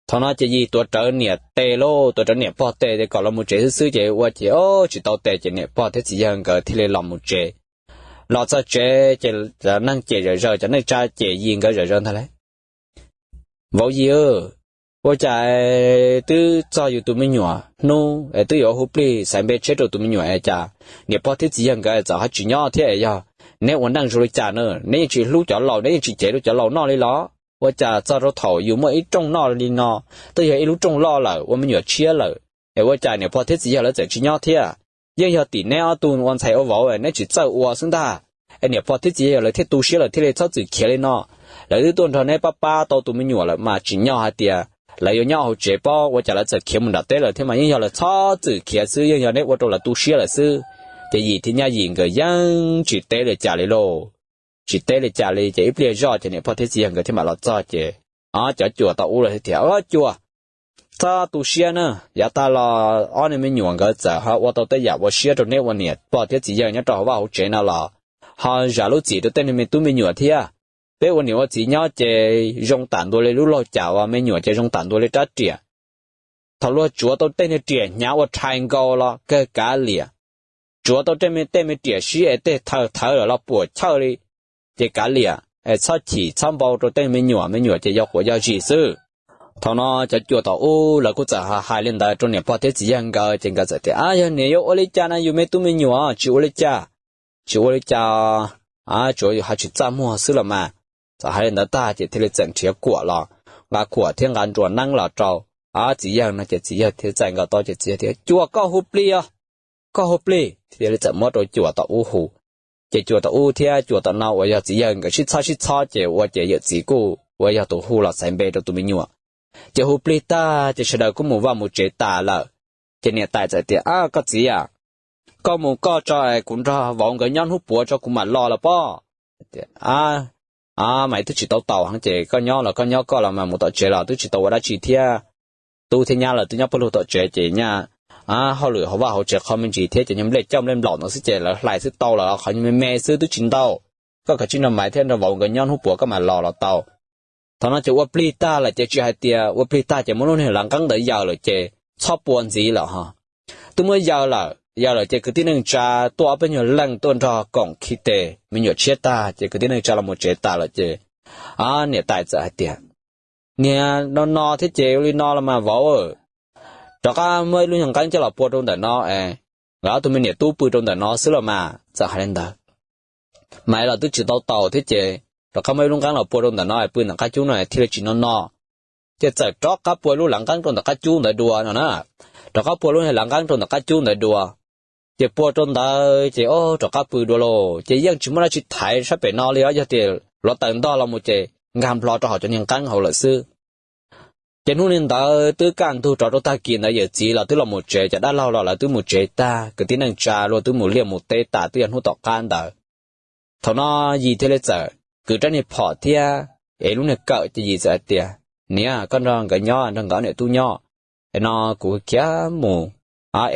Thaum no ces Yim tuav rawv niam tes lauj, tuav rawv niam pog tes kom los mus tsev xwb xwb ces ua ces tsis tau tes ces niam pog thiab txiv yawg nkawd thiaj li los mus tsev. Los txog tsev ces cov neeg cem zom zaws, cov neej tsa cem Yim nkawd zom zaws ntag lauj. Vauv Yim, ua cas twb txog yus tus me nyuam hnub es twb yuav hu plig xaiv npe tshiab rau tus me nyuam es cas niam pog thiab txiv yawg nkawd txawm ho tsis nyob thiab? Yog neb ua neej zoo li cas na? Neb yeej tsis hlub cov laus, neb yeej tsis cev rau cov laus noj li los? Ua cas txog rau thaum yus muaj ib rooj noj li no, twb yog ib lub rooj loj lawm, ua me nyuam tshiab lawm, es ua cas niam pog thiab txiv yawg lawv txawm tsis nyob thiab? Yeej yog tim neb ob tug ua ntxhais ua vauv neb tsis txawj ua xwb ntag, es niam pog thiab txiv yawg lawv thiaj tu siab lawm thiaj li txhob txwm khiav li no. Lawv twb tuaj nrog neb pab pab tau tus me nyuam lawm mas tsim nyog hais tias lawv yuav nyob hauv tsev pob, ua cas lawv txawm khiav mus nram teb lawm thiab? Mas yeej yog lawv txhob txwm khiav xwb, yeej yog neb ua rau lawv tu siab lawm xwb. Ces Yim thiab Nyab Yim nkawd yeej tsis teb li cas li lauj. Tsis teb li cas li ces ib pliag zoj ces niam pog thiab txiv yawg nkawd thiaj mam los txog ces, o, cov cuas tau ub los thiaj tias, O cuas, txhob tu siab na, yav tag los ob niag me nyuam nkawd txawm ho ua tau tej yam ua siab rau neb ua niam pog thiab txiv yawg nyob rau hauv vaj hauv tsev no los ho zam lub txim rau tej niag me tub me nyuam thiab. Peb ua niam ua txiv nyob ces zoo tam ntua li lub laug cam, ua me nyuam ces zoo tam ntua li rab riam. Thaum luag tsuav tau tej niag riam hnyav ua rhais nkaus los kawg kav liam, tsuav tau tej me riam sib es tej thawv thawv lawm los puam chawj li, ces kav liam es txhob chim txhob npau rau tej me nyuam, me nyuam ces yog quav yog zis xwb. Thaum no cov cuas tom ub lawv kuj txawm hais li ntawd rau niam pog thiab txiv yawg nkawd ces nkawd txawm tias, A, yog niam yuav ua li cas no yus me tub me nyuam tsis ua li cas, tsis ua li cas, tsuav yus ho tsis txaj muag xwb los mas. Txawm hais li ntawd tag ces thiaj li txawm nrhiav kuam los, nqa kuam thiab nqa nruas neeb los rau txiv yawg no ces txiv yawg thiaj txais nkaus tau ces txiv yawg tias, Cuas, koj hu plig os, koj hu plig. Thiaj li txawm muab rau cuas tom ub hu. Ces cuas tom ub thiab cuas tom no uas yog txiv yawg nkawd sib txhob sib txhob ces ua ces yawm txiv kuj uas yog tus hu los xaiv npe rau tus me nyuam. Ces hu plig tag ces sawv daws kuj mus vaj mus tsev tas lawm. Ces niam tais txawm tias, A, koj txiv a, koj mus koj tso, kuv nrog vauv nkawd nyob hnub puav tso kuv mam los los pob. A, mas twb tsis tau taus heev ces koj nyob los koj nyob koj los mas mus tom tsev los twb tsis tau ua dab tsi thiab. Tub thiab nyab lawv twb nyob pawg lug tom tsev ces nyaj hauj lwm hauv vaj hauv tsev qhov me ntsis thiab ces nyuag nplej cauj nplej nplaum ntawd xwb ces lawv hlais xwb tau lawm, qhov me me xwb twb tsis ntau. Koj kav tsij nrog maiv thiab nrog vauv nkawd nyob hnub puav koj mam los los tau. Thaum no ces ua plig tag lawm ces tsis hais tias ua plig tag ces muab lub niag lav nqeeb ntawd yaws lawm ces txhob pua ntxiv lawm ho. Twb muab yaws lawm yawm lawm ces kwv tij neej tsa tuaj ob peb nyuag leej tuaj nrog koom khi tes me nyuam tshiab tag ces kwv tij neej tsa los mus tsev tas lawm ces niam tais txawm hais tias, Niam, no no thiab ces ua li no los mas vauv, rov qab muab ib lub nyuag nqeeb coj los pua rau ntawm no es nkawd ob tug me niam tub pw rau ntawm no xwb los mas. Txawm hais li ntawd, mas los twb tsis tau taus thiab ces rov qab muab ib lub nqeeb los pua rau ntawm no pw ntawm qab cub no thiaj li tsis no no. Ces txawm rov qab pua lub lav nqeeb rau ntawm qab cub ntawd dua no na. Rov qab pua lub lav nqeeb rau ntawm qab cub ntawd dua, ces pua rau ntawd ces o rov qab pw dua lauj. Ces yeej tsis muaj dab tsi thaiv sab pem no li os, yog tias hluav taws ntog los mus ces nkag nplo rau hauv cov niag nqeeb hauv lawm xwb. Ces hnub li ntawd twb kaj ntug rov rau tag kis ntawd yawm txiv los twb los mus tsev, cov dab laug los lawv twb mus tsev tag, kwv tij neej tsa luag twb mus liaj mus teb tas twb yog hnub tom qab ntawd. Thaum no Yis thiaj li txawm kwv rab niag phom thiab ev lub niag kawm ces Yis txawm hais tias, Niam, koj nrog nkawd nyob, nrog nkawd niam tub nyob, es no kuv khiav mus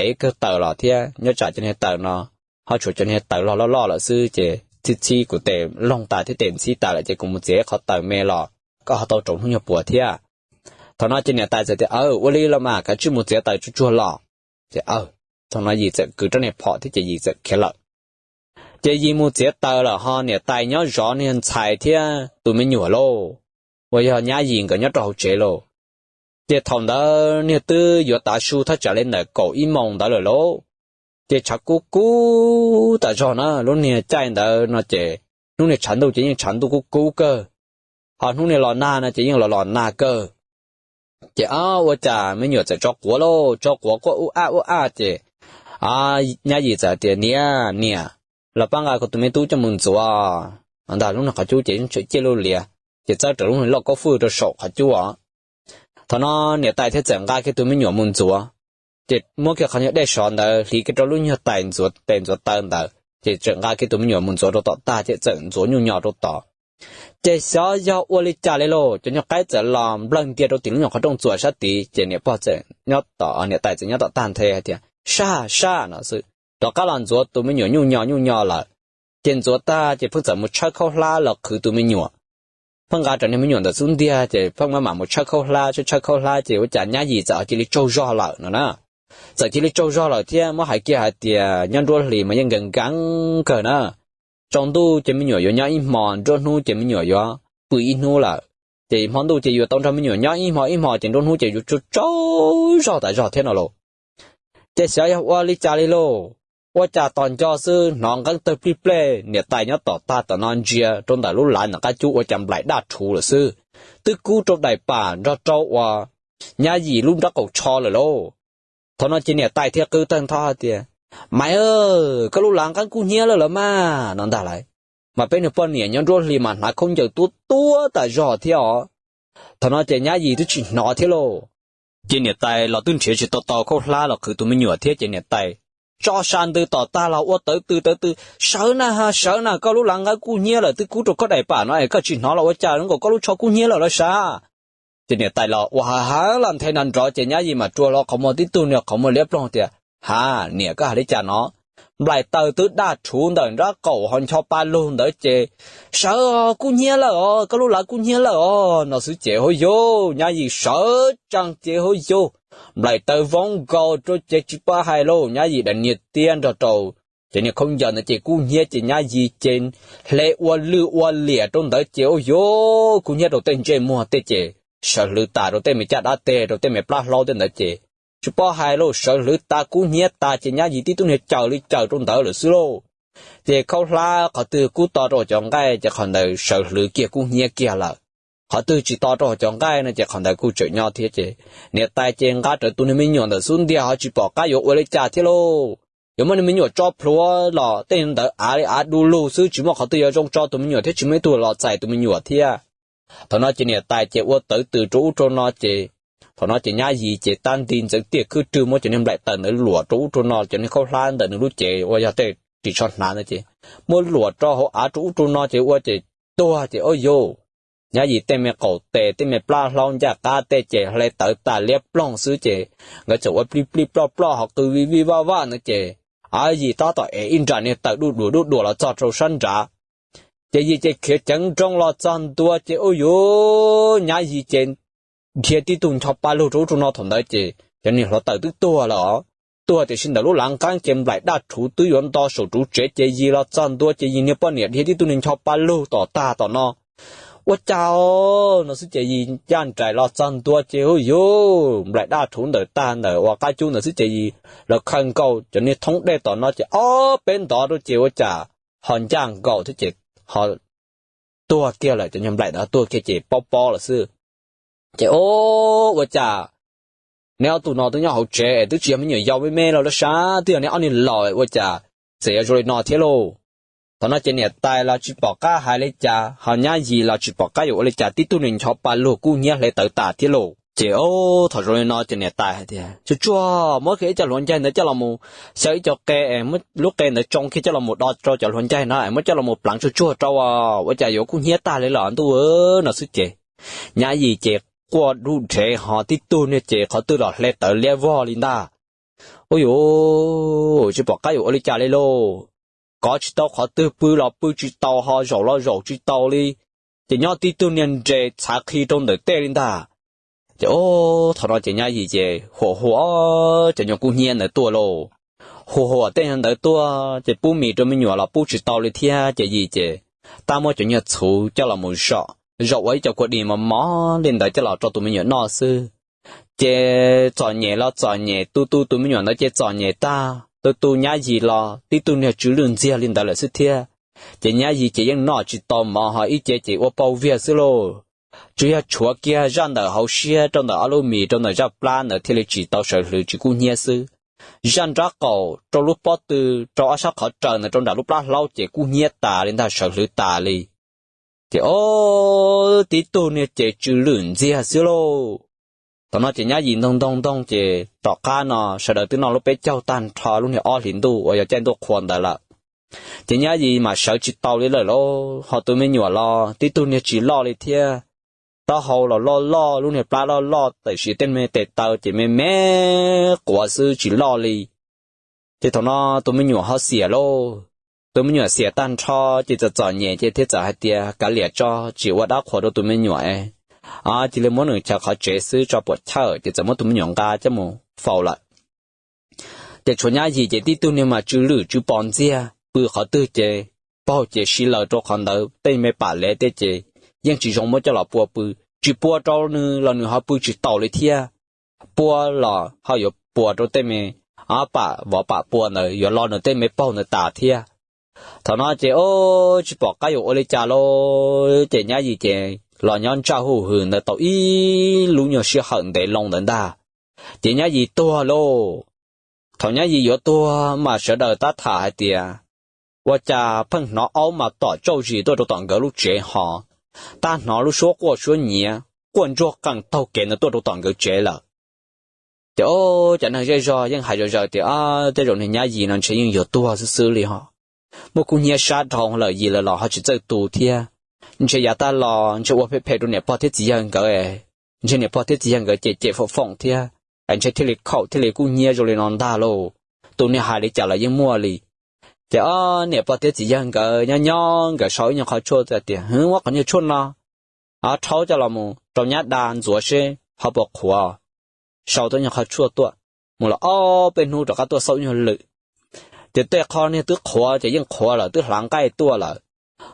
ev kawg taws los thiab, nyob tsam cov niag taws no ho tshuav cov niag taws loj loj loj lawm xwb ces txhib txhib kuv tes loog tas thiab tes ntxhib tas lawm ces kuv mus txiav qhov taws me los koj ho tau rauv hnub nyuag puav thiab. Thaum no ces niam tais txawm tias, Aw, ua li los mas kav tsij mus txiav taws tsuag tsuag los. Ces thaum no Yis txawm kwv rab niag phom thiab ces Yis txawm khiav lawm. Ces Yis mus txiav taws lawm ho niam tais nyob zov niag ntxhais thiab tus me nyuam lauj, uas yog nyab Yis nkawd nyob rau hauv tsev lauj. Ces thaum ntawd niag twb yuav tav su thaj tsam li ntawm kaum ib moos ntawd lawm lauj. Ces tshav kub kub tas zog na, lub niag caij ntawd no ces hnub niag tshav ntuj ces yeej tshav ntuj kub kub kawg, ho hnub niag los nag no ces yeej los los nag kawg. Ces o ua cas me nyuam txawm tso quav lauj, tso quav quaj ub ab ub ab ces nyab Yis txawm tias, Niam, niam, los pab nqa kuv tus me tub coj mus ntxuav. Ntag lub niag qhov cub ces yeej tseem ciaj luj lias, ces txawb rawv lub niag lauj kaub fwj rau saum qhov cub os. Thaum no niam tais thiaj txawm nqa kiag tus me nyuam mus ntxuav, ces muab kiag qhov nyuag dej sov ntawd hliv kiag rau lub nyuag tais ntxuav tes ntxuav taw ntawd ces txawm nqa kiag tus me nyuam mus ntxuav rau tom tag ces txawm ntxuav nyuj nyo rau tod. Ces xyov yog ua li cas li lauj, cov nyuag qaib txawm los nplawg ntia rau tim lub nyuag qhov rooj txuas sab tid ces niam pog txawm nyob tom, niam tais txawm nyob tom tag nthe hais tias, Sab, sab no xwb, rov qab los ntxuav tus me nyuam nyuj nyo nyuj nyo lawm. Ces ntxuav tag ces pheej txawm mus tshawb khaub hlab los qhwv tus me nyuam. Pheej nqa rawv niag me nyuam ntawm xub ntiag ces pheej maj mam mus tshawb khaub hlab, tshawb tshawb khaub hlab ces ua cas nyab Yis txawm ho cia li tsaug zog lawm no na. Txawm cia li tsaug zog lawm thiab muab hais kiag hais tias nyob nruab hlis mas yeej nkees nkees kawg na. Tsaus ntuj ces me nyuam yuav nyob ib hmo, nruab hnub ces me nyuam yuav pw ib hnub lawm. Ces hmo ntuj ces yuav tau nrog me nyuam nyob ib hmo ib hmo ces nruab hnub ces yuav tsaug zog tas zog thiab no lauj. Ces xyov yog ua li cas li lauj, ua cas tos nco xwb hnov nqeeb tawg plij plej, niam tais nyob tom tag tom no ntsia rau ntawm lub lav ntawm qab cub ua cas nplaim daj rhuv lawm xwb, twb kub rau daim pam nrog rau uas nyab Yis lub nrab qaum tsho lawm lauj. Thaum no ces niam tais thiaj qw tawg ntho tias, Maiv, koj lub lav nqeeb kub hnyiab lawm los mas no ntag lauj. Mas peb niag poj niam nyob nruab hlis mas hnav khaub ncaws tuab tuab tas zog thiab os. Thaum no ces nyab Yis twb tsis hnov thiab lauj. Ces niam tais los twb nrhiav tsis tau tau khaub hlab los qhwv tus me nyuam thiab ces niam tais tso sa ntws tom tag los ua tawv tw tawv tw, Sawv na ha, sawv na, koj lub lav nqeeb kub hnyiab lawm, twb kub rau koj daim pam no es koj tsis hnov los ua cas, zoo nkaus koj lub tsho kub hnyiab lawm los sav. Ces niam tais los ua ha ha los nthe nrov nrov ces nyab Yis mam rua hlo qhov muag tib tug niag qhov muag liab ploog tias, Ha, niam, koj hais li cas no? Nplaim taws twb daj rhuv ntawm nrab qaum ho ncho pa lug ntawd ces, Sawv, kub hnyiab lawm os, koj lub lav kub hnyiab lawm os no xwb ces hauj yauv, nyab Yis sawv tsees ces hauj yauv, nplaim taws voob nkaus rau ces tsis pab hais lauj, nyab Yis daim niag tiab nrog rau ces niag khaub ncaws ntawd ces kub hnyiab ces nyab Yis ces hle ua lwj ua liam rau ntawd ces hauj yauv, kub hnyiab rau tej ntsej muag tej ces sawv hlwv tas rau tej me caj dab teg rau tej me plab hlaub tej ntawd ces tsis pab hais lauj, sawv hlwv tas kub hnyiab tas ces nyab Yis tib tug niag caws li caws rau ntawd lawm xwb lauj. Ces khaub hlab qhov twg kub to rau cov nqaij ces qhov ntawd sawv hlwv kiag kub hnyiab kiag lawm, qhov twg tsis to rau cov nqaij no ces qhov ntawd kuj tseem nyob thiab ces niam tais ces nqa rawv tus niag me nyuam ntawm xub ntiag ho tsis pom qab yuav ua li cas thiab lauj. Yuav muab niag me nyuam tso plhuav los tej ntawd av li av du lug xwb, tsis muaj qhov twg yuav zoo tso tus me nyuam thiab tsis muaj ib tug los txais tus me nyuam thiab. Thaum no ces niam tais ces ua tawv tw rau ub rau no ces thaum no ces nyab Yis ces tab nti ntxeev tiaj khwb rwg muab cov niag nplaim taws ntawd luam rau ub rau no, cov niag khaub hlab ntawm nws lub cev uas yog tej ris tsho hnav ntawd ces muab luam rau hauv av rau ub rau no ces ua ces tuag ces hauj yauv, nyab Yis tej me qaum tes tej me plab hlaub ncaj qab tej ces hle tawv tas liab ploog xwb ces nkawd txawm ua plij plij ploj ploj ho qw vij vij vaj vaj ntawd ces Yis tab tom ev ib nra niag taws duj duas duj duas los txog rau sab nrad ces Yis ces khiav ceev nrooj los txog ntua ces hauj yauv, nyab Yis ces dhia tib tug ncho pa lug rau ub rau no thaum ntawd ces cov niag hluav taws twb tuag lawm os. tuag, tiam sis ntawm lub lav nqeeb ces nplaim daj rhuv twb yuav nto saum ruv tsev ces Yis los txog ntua ces Yis niag poj niam dhia tib tug niag ncho pa lug tom tag tom no. Ua cas no xwb ces Yis ncaj nraim los txog ntua ces hu yuv nplaim daj rhuv ntawm tag ntawm uas qab cub ntawd xwb ces Yis los khaws nkaus cov niag thoob dej tom no ces ob peb ntov rau ces ua cas ho ncaj nkaus thiab ces ho tuag kiag lawm, cov nyuag nplaim ntawd tuag kiag ces pob pob lawm xwb. Ces o, ua cas neb ob tug no twb nyob hauv tsev es twb tsis yog me nyuam yaus me me los lawm sas, twb yog neb ob niag laus ua cas txawm yuav zoo li no thiab lauj? Thaum no ces niam tais los tsis pom qab hais li cas, ho nyab Yis los tsis pom qab yuav ua li cas, tib tug niag ncho pa lug kub hnyiab hle tawv tas thiab lauj. Ces o, thaum zoo li no ces niam tais hais tias, Tsuag tsuag, muab kiag ib co hluav ncaig ntawd coj los mus xyaw ib co qe, lub qe ntawd tsoo kiag coj los mus do rau cov hluav ncaig no es muab coj los mus pleev tsuag tsuag rau, ua cas yuav kub hnyiab tag li los ntuj, no xwb ces nyab Yis ces quaj dub dhev ho tib tug niag ces qhov twg los hle tawv liab vog li ntag. Ua yuav tsis pom qab yuav ua li cas li lauj. Kov tsis tau qhov twg, pw los pw tsis tau, ho zaum los zaum tsis tau li. Ces nyob tib tug niag nres txhav qhi rau ntawm tej li ntag. Ces o, thaum no ces nyab Yis ces huam huam cov nyuag kub hnyiab ntawd tuaj lauj. Huam huam tej ntawd tuaj ces pub mis rau me nyuam los pub tsis tau li thiab ces Yis ces tab muab cov nyuag txhuv coj los mus zom, zaum ua ib co kua dis mos mos li ntawd coj los rau tus me nyuam noj xwb. Ces txom nyem los txom nyem, tu tu tus me nyuam ntawd ces txom nyem tag, tu tu nyab Yis los tib tug niag tsw lwj ntxiag li ntawd lawm xwb thiab. Ces nyab Yis ces yeej noj tsis tau mov, ho ib ce ces ua pau viag xwb lauj. Tsuas yog tshuav kiag zaj ntawm hauv siab rau ntawm ob lub mis rau ntawm zaj plab ntawd thiaj li tsis tau sawv hlwv tsis kub hnyiab xwb. Zaj nrab qaum rau lub pob tw, rau ob sab qhov raws ntawd rau nram lub plab hlaub ces kub hnyiab tas li ntag, sawv hlwv tas li. Ces o, tib tug niag ces tsw lwj ntxiag xwb lauj. Thaum no ces nyab Yis ntoog ntoog ntoog ces tom qab no sawv daws twb noj lub peb caug tag nrho lub niag ob hlis ntuj uas yog caij ntuj qhua ntawd lawm. Ces nyab Yis mas sawv tsis tau li lawm lauj, ho tus me nyuam los tib tug niag tsis loj li thiab. Taub hau los loj loj, lub niag plab loj loj, tiam sis tej me tes taw ces me me quav xwb tsis loj li. Ces thaum no tus me nyuam ho xiam lauj. Tus me nyuam xiam tag nrho ces txawm txom nyem ces thiaj txawm hais tias kav liam tso, tsis ua dab qhuas rau tus me nyuam es cia li muab nws chaws qhov tsev xwb tso puam chawj, ces txawm muab tus me nyuam nqa coj mus faus lawm. Ces tshuav nyab Yis ces tib tug niag mas tsw lwj tsw pos ntxiag, pw qhov twg ces paug ces siv laws rau qhov ntawd, tej me pam lev tej ces yeej tsis zoo muab coj los pua pw. Tsis pua rau nws los nws ho pw tsis taus li thiab. Pua los ho yuav puas rau tej me pam vov pam pua ntawd, yuav lo nws tej me paug ntawd tas thiab. Thaum no ces o, tsis pom qab yuav ua li cas lauj, ces nyab Yis ces los nyob ntsaj huj hwm ntawd tau ib lub nyuag sij hawm ntev loo ntawd ntag, ces nyab Yis tuag lauj. Thaum nyab Yis yuav tuag mas sawv daws tab tham hais tias ua cas pheej hnov aub mas tom tsauj zis tuaj rau tom nkawd lub tsev ho, tab hnov lub suab quaj suab nyiav quaj ntsuag qees taug kev ntawd tuaj rau tom nkawd tsev lawm. Ces o, cov neeg zej zog yeej hais zom zaws tias tej zaum niag nyab Yis no ntshe yeej yuav tuag xwb xwb li ho, muaj kub hnyiab sab dhau lawm, Yis lawm los ho tsis txawj tu thiab. Ntshe yav tag los ntshe ua phem phem rau niam pog thiab txiv yawg nkawd, ntshe niam pog thiab txiv yawg nkawd ces cem foom foom thiab, es ntshe thiaj li khaum thiaj li kub hnyiab zoo li no ntag lauj. Tus niag hais li cas los yeej muaj li. Ces o, niam pog thiab txiv yawg nkawd nyob nyob nkawd sau ib nyuag qhov tshuaj tias, Hwv, muab qhov nyuag tshuaj no rhaub coj los mus rau nyab da ntxuav seb ho puas qhuav. Sau tau nyuag qhov tshuaj tuaj, mus los ob peb hnub rov qab tuaj xauj nyuag lwm. Ces tej qho niag twb qhuav ces yeej qhuav lawm, twb hlav nqaij tuaj lawm.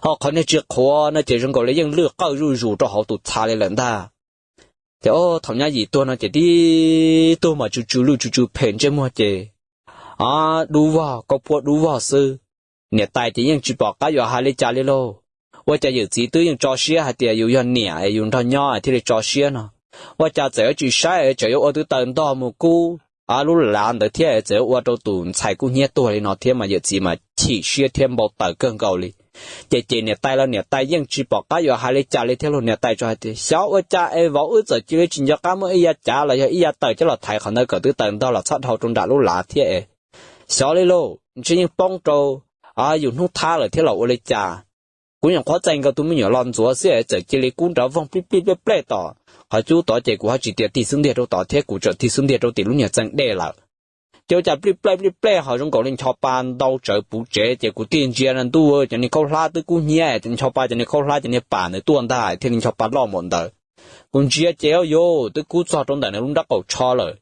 Ho qhov niag tsis qhuav no ces zoo nkaus li yeej lwj qawj zuj zus rau hauv tus txha li lawm ntag. Ces o, thaum nyab Yis tuag no ces tib tug mas tsw tsw lwj tsw tsw phem ntsej muag ces dub vog, kaub puab dub vog xwb. Niam tais ces yeej tsis pom qab yuav hais li cas li lauj. Ua cas yawm txiv twb yeej tso siab hais tias yus yog niam es yus nrog nyob thiaj li tso siab no, ua cas txawm yuav tsis saib es tseem yuav ua twb taws ntog mus kub lub lav ntawd thiab es txawm yuav ua rau tus ntxhais kub hnyiab tuag li no thiab mas yawm txiv mas chim siab thiab npau taws kawg nkaus li. Ces ces niam tais los niam tais yeej tsis pom qab yuav hais li cas li thiab lauj. Niam tais tsuas hais tias, Xyov ua cas es vauv wb txawm cia li tsis nco qab muab ib yav cav los yog ib yav taws coj los thaiv qhov ntawd kom twb taws ntog los txhob dhau rau nram lub lav thiab es. Xyov li lauj, ntshe yeej poob rau yus hnub thab lawm thiab los ua li cas. Kuv nyuam qhuav txais nkaus tus me nyuam los ntxuav xwb es txawm cia li kub nrov voog plij plij plej plej tom qhov cub tod ces kuv ho tsis tias tig xub ntiag rau tod thiab kuv tseem tig xub ntiag rau tim lub niag txeeg dej lawm. Ces ua cas plij plej plij plej ho zoo nkaus li ncho pa ntau tsawv puv tsev ces kuv tig ntsia na ntuj, cov niag khaub hlab twb kub hnyiab, ncho pa cov niag khaub hlab cov niag pam ntawd tuaj ntag thiaj li ncho pa loj npaum ntawd. Kuv ntsia ces o yus twb kub txog rau ntawm nws lub nrab qaum tsho lawm.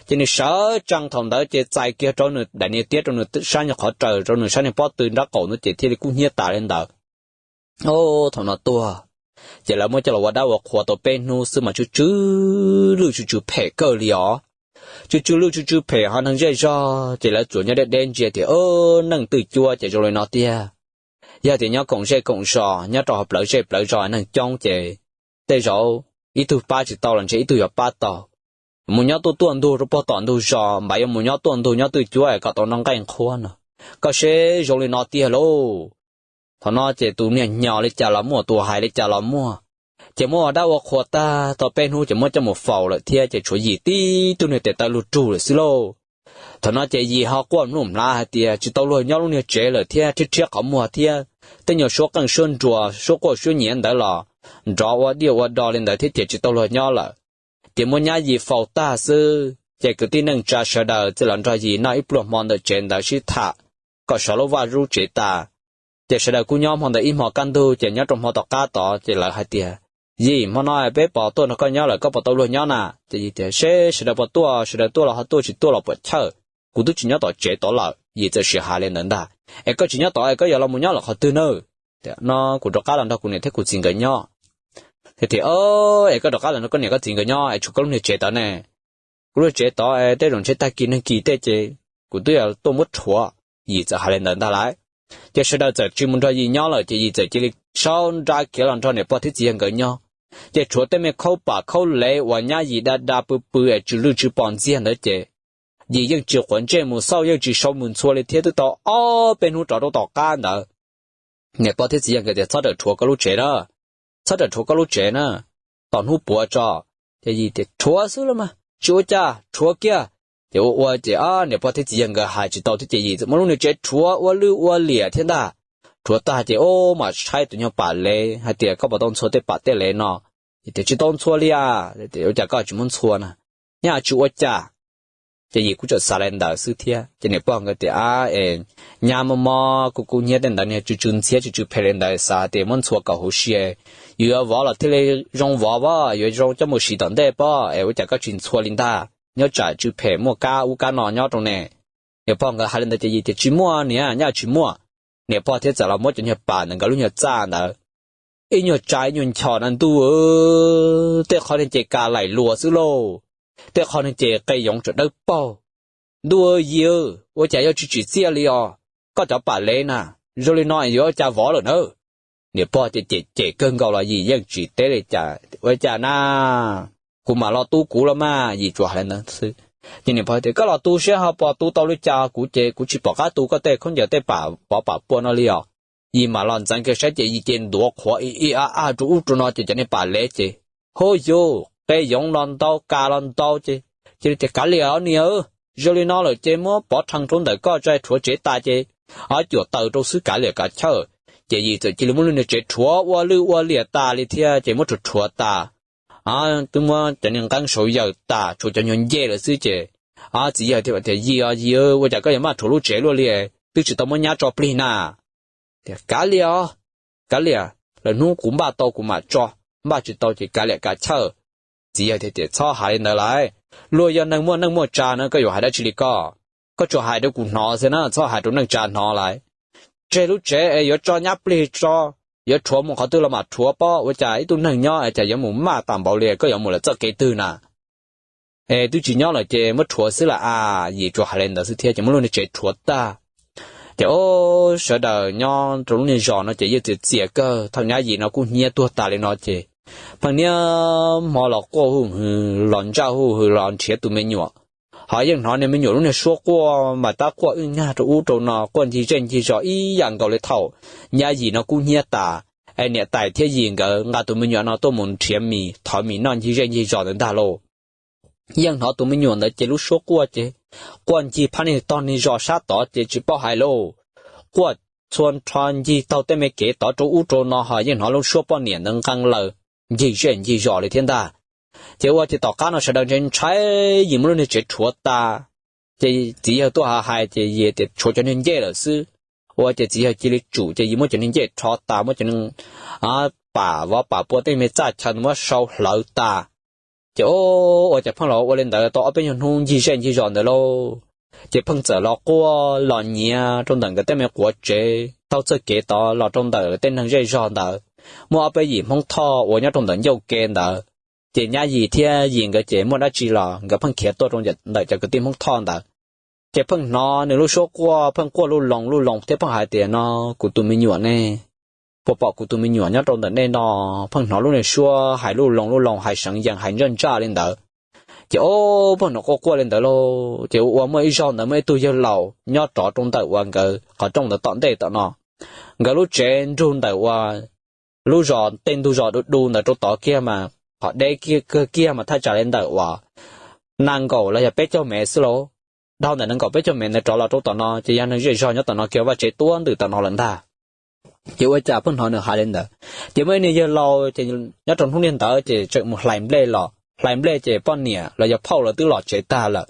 Ces nws sawv tsees thaum ntawd ces txais kiag rau nws daim niag tiab rau nws sab niag qhov raws rau nws sab niag pob tw nrab qaum ntawd ces thiaj li kub hnyiab tas li ntawd. Thaum no tuag, ces lawv muab coj los ua dab ua qhua tau peb hnub xwb mas tsw tsw lwj tsw tsw phem kawg li os. Tsw tsw lwj tsw tsw phem ho neeg zej zog ces lawv tsuas nyob deb deb ntsia tias neeg twj cuab ces zoo li no tiag. Yog tias nyob koom zej koom zos nyob rau hauv plawv zej plawv zos neeg coob ces tej zaum ib tug pab tsis tau los ntshe ib tug yuav pab tau. Mus nyob tuaj tuaj ntug rau pog tom ntug zos mas yuav mus nyob tuaj ntug nyob twj cuab es kom tau noj nqaij nqhuab no. Koj seb zoo li no tiag lauj. Thaum no ces tus niag hnyos li cas los muaj, tus hais li cas los muaj, ces muab ua dab ua qhua tag tau peb hnub ces muab coj mus faus lawm thiab ces tshuav Yim tib tug niag tes taw luag rug lawm xwb lauj. Thaum no ces Yim ho quaj npluj hmlav hais tias tsis tau luag nyob lub niag tsev lawm thiab, rhiab rhiab qhov muag thiab, tej nyuag suab qeej suab nruas suab quaj suab nyiav ntawd los nrov ua diaj ua do li ntawd thiab ces tsis tau luag nyob lawm. Ces muab nyab Yim faus tag xwb ces kwv tij neej tsa sawv daws txawm los nrog Yim noj ib pluag hmo ntawm tsev ntawd sib tham kom sov lub vaj lub tsev tas. Ces sawv daws kuj nyob hmo ntawd ib hmo kaj ntug ces nyob rau hmo tom qab tod ces lawv hais tias, Yim, hmo no peb pom tuaj nrog koj nyob lawm, koj puas tau luag nyob na? Ces Yim tias, Seb sawv daws puas tuaj, sawv daws tuaj los ho tuaj, tsis tuaj los puas chawj, kuv twb tsis nyob tom tsev tod lawm. Yim txawm sim hais li ntawd ntag, Es koj tsis nyob tod es koj yuav los mus nyob lawm qhov twg na? No kuv rov qab los nrog kuv niam thiab kuv txiv nkawd nyob. Thiab tias, Es koj rov qab los nrog koj niam koj txiv nkawd nyob es tshuav koj lub niag tsev tod ne? Kuv lub tsev tod es tej zaum ntshe tag kis neeg kis tej ces kuv twb yuav tuaj muab rhuav. Yim txawm hais li ntawd ntag lauj. Ces sawv daws txawm tsis mus nrog Yim nyob lawm ces Yim txawm cia li sau nra kiag los nrog niam pog thiab txiv yawg nkawd nyob. Ces rhuav tej me khaub pam khaub lev uas nyab Yim da da pw pw es tsw lwj tsw pom ntxiag ntawd ces Yim yeej tsis quav ntsej mus xauj, yeej tsis sau mus ntxhua li thiab twb tau ob peb hnub rov rau tom qab ntawd niam pog thiab txiv yawg nkawd tias, Txhob rawm rhuav koj lub tsev na, txhob rawm rhuav koj lub tsev na, tos hnub puav tso. Ces Yim tias, Rhuav xwb los mas tsis ua cas, rhuav kiag. Ces ua ua ces niam pog thiab txiv yawg nkawd hais tsis tau thiab ces Yim txawm muab lub niag tsev rhuav ua lwj ua liam thiab ntag. Rhuav tag ces ub mam tshaib tus nyuag pam lev hais tias, Koj puas tau ntxhua tej pam tej lev no? Yim tias, Tsis tau ntxhua li as. Ua cas koj tsis muab ntxhua na? Nyab tsis ua cas. Ces Yim kuj txawm xav li ntawd xwb thiab ces niam pog nkawd tias, Ab es, nyab mob mob kub kub hnyiab tej ntawd niag tsw tsw ntxhiab tsw tsw phem li ntawd xav tias muab ntxhua kom huv si, yus yuav vov los thiaj li zoo vov pob, yuav zoo coj mus siv tom ntej pob es ua cas koj tsis ntxhua li ntag, nyob tsam tsw phem muaj kab ub kab no nyob rau ne. Niam pog nkawd hais li ntawd ces Yim tias, Tsis muaj niam, nyab tsis muaj. Niam pog thiab txawm los muab cov nyuag pam ntawm nkawd lub nyuag txaj ntawd ib nyuag tsa ib nyuag nchos na ntuj, tej qhov niag ces ka laim luas xwb lauj, tej qhov niag ces qe yoov tsam dawb paug. Ntuj, Yim, ua cas yuav tsis tsim txiaj li os? Koj cov pam lev na, zoo li no yuav ua cas vov lawm na? Niam pog ces cem cem kawg nkaus los Yim yeej tsis teb li cas. Ua cas na, kuv mam los tu kuv los mas, Yim tsuas hais li ntawd xwb. Ces niam pog tias, Koj los tu seb ho puas tu tau li cas, kuv ces kuv tsis pom qab tu koj tej khaub ncaws tej pam pov pam pua no li os. Yim mam los ntxeev kiag saib ces Yim ces ntuav qhuav ib ib ab ab rau ub rau no ces cov niag pam lev ces, Hub yus, qe yoov los ntau, ka los ntau ces, cia li tias, Kav liam os niam, zoo li no lawm ces muab pov rhees rau ntawm koj tso, rhuav tsev tas ces ob cuam taws rau xwb, kav liam kav chawj. Ces Yim txawm cia li muab lub niag tsev rhuav ua lwj ua liam tas li thiab ces muab rhuav rhuav tas. Twb muab cov niag nqeeb sau yaws tas, tshuav cov nyuag ncej lawm xwb ces txiv yawg thiaj tias, Yim os Yim, ua cas koj yuav maj rhuav lub tsev luaj li, twb tsis tau muab nyab tso plig na? Tias, Kav liam os, kav liam, lwm hnub kuv npaj tau kuv mam tso, npaj tsis tau ces kav liam kav chawj. Txiv yawg thiaj tias, Txhob hais li ntawd lauj, luag yog neeg muaj neej muaj tsa na, koj yuav hais dab tsi li koj? Koj tsuas hais rau kuv hnov xwb na, txhob hais rau neej tsa hnov lauj. Tseg lub tsev es yuav tso nyab plig tso, yuav rhuav mus qhov twg los mam rhuav pob, ua cas ib tug neeg nyob es cas yuav mus maj tas npaum li, koj yuav mus lawm txoj kev twg na? Es twb tsis nyob lawm ces muab rhuav xwb lam as. Yim tsuas hais li ntawd xwb thiab ces muab lub niag tsev rhuav tag. Ces ob sawv daws nyob rau lub niag zos no ces yeej txias txias kawg, thaum nyab Yim no kub hnyiab tuag tas li no ces pheej niaj hmo los quaj hu hwv los ntsaj hu hwv los nrhiav tus me nyuam. Ho yeej hnov niag me nyuam lub niag suab quaj mas tab quaj wb nyag rau ub rau no, quaj ncig zej ncig zos ib yam nkaus li thaum nyab Yim no kub hnyiab tas, es niam tais thiab Yim nkawd nqa tus me nyuam no tuaj mus nrhiav mis thov mis noj ncig zej ncig zos ntawd ntag lauj. Yeej hnov tus me nyuam ntawd ces lub suab quaj ces quaj ncig phab niag tog niag zos sab tod ces tsis paub hais lauj, quaj txhua nrho ncig taug tej me kev tod rau ub rau no ho yeej hnov lub suab poj niam ntawd nqee laws ncig zej ncig zos li thiab ntag. Ces ua ces tom qab no sawv daws ntshai ntshai, Yim muab lub niag tsev rhuav tas, ces txiv yawg tuaj hais ces Yim tias tshuav cov niag ncej lawm xwb. Ua ces txiv yawg cia li tsum ces Yim muab cov niag ncej rho tas, muab cov niag pam vov pam pua tej me txaj chaw muab sau hlawv tas. Ces o, ua cas pheej los ua li ntawd tau ob peb nyuag hnub ncig zej ncig zos ntawd lauj, ces pheej txawm los quaj los nyiav rau ntawm nkawd tej me quav tsev taug txoj kev tod los rau ntawm tej neeg zej zog ntawd. Muaj ob peb yim Hmoob Thoj uas nyob rau ntawm ncauj ke ntawd, ces nyab yim thiab yim nkawd ces muaj dab tsi los nkawd pheej khiav tuaj rau ntawm cov kwv tij Hmoob Thoj ntawd. Ces pheej hnov nws lub suab quaj, pheej quaj lub loo lub loo thiab pheej hais tias, no, kuv tus me nyuam ne, puas pom kuv tus me nyuam nyob rau ntawm nej no? Pheej hnov lub niag suab hais lub loo lub loo, hais seev yees hais ntsaj ntsaj li ntawd. Ces o, pheej hnov quaj quaj li ntawd lauj, ces ua ua muaj ib zaug ntawd muaj ib tug yawg laus nyob rov rau ntawm uas nkawd qhov rooj ntawd tom ntej tom no, nkawd lub tsev nrug ntawm uas lub zos tej ntug zos du du ntawd rau tod kiag mas qhov deb kiag mas thaj tsam li ntawm uas nees nkaum los yog peb caug mev xwb lauj. Dhau ntawm nees nkaum peb caug mev ntawd rov los rau tom no ces yog neeg zej zog nyob tom no kiag, vaj tsev tuab ntwm tom no lawm ntag. Ces ua cas pheej hnov nws hais li ntawd, ces muaj ib niag yawg laus ces nyob rau hnub niag ntawd ces tseem mus hlais nplej los, hlais nplej ces poj niam los yog phauj lawv twb los tsev tag lawm.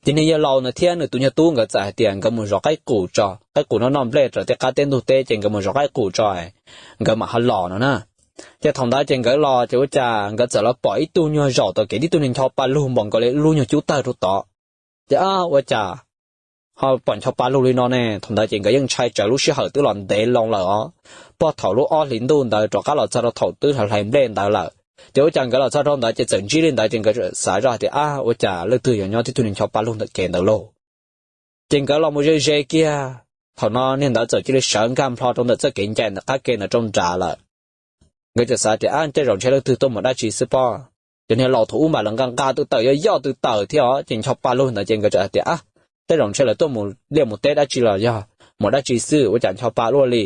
Ces niag yawg laus ntawd thiab nws tus nyuag tub nkawd txawm hais tias nkawd mus zov qaib qus tso, qaib qus no noj nplej raws tej qab teb ntug teb, ces nkawd mus zov qaib qus tso, nkawd mam ho los no na. Ces thaum ntawd ces nkawd los ces ua cas nkawd txawm los pom ib tug nyuag zaum tom kev tib tug niag ncho pa lug npaum nkaus li lub nyuag cub tawg rau tod. Ces ua cas ho pom ncho pa lug li no ne? Thaum ntawd ces nkawd yeej ntshai tsawv, lub sij hawm twb los ntev loo lawm os, puag thaum lub ob hlis ntuj ntawd rov qab los txog rau thaum twb hlais nplej ntawd lawm. Ces ua cas nkawd los txog rau ntawd ces txawm ntsib li ntawd ces nkawd xav zoj hais tias, ab, ua cas leej twg yuav nyob tib tug niag ncho pa lug ntawm kev ntawd lauj? Ces nkawd los mus ze ze kiag, thaum no niag ntawd txawm cia li sawv nkag nplho rau ntawm txoj kev ncaj ntawm qab ke ntawd rau nrad lawm. Nkawd txawm xav tias, ab, tej zaum ntshe leej twg tuaj mus dab tsi xwb pob. Ces niag laus thaum ub mas lawv nqa nqa tw tawm yoj yoj tw tawm thiab os, ces ncho pa lug ntawd ces nkawd txawm hais tias, ab, tej zaum ntshe lawv tuaj mus liaj mus teb dab tsi los yog mus dab tsi xwb ua cas ncho pa luaj li.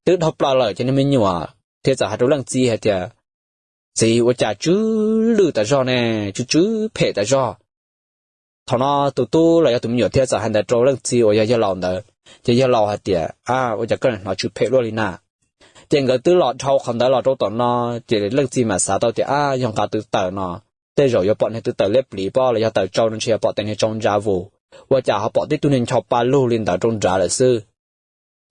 Twb dhau plaws lawm ces niag me nyuam thiaj txawm hais rau leej txiv hais tias, txiv, ua cas tsw lwj tas zog ne, tsw tsw phem tas zog. Thaum no tus tub los yog tus me nyuam thiaj txawm hais ntawd rau leej txiv uas yog yawg laus ntawd, ces yawg laus hais tias, ab, ua cas koj hnov tsw phem luaj li na? Ces nkawd twb los dhau qhov ntawd los rau tom no, ces leej txiv mam xav tau tias, ab, yog nqa tw tawm no, tej zaum yuav pom niag tw tawm liab pliv pob los yog tawm tsau no ntshe yuav pom tej niag tsau ntsa vus, ua cas ho pom tib tug niag ncho pa lug li ntawd rau nrad lawm xwb.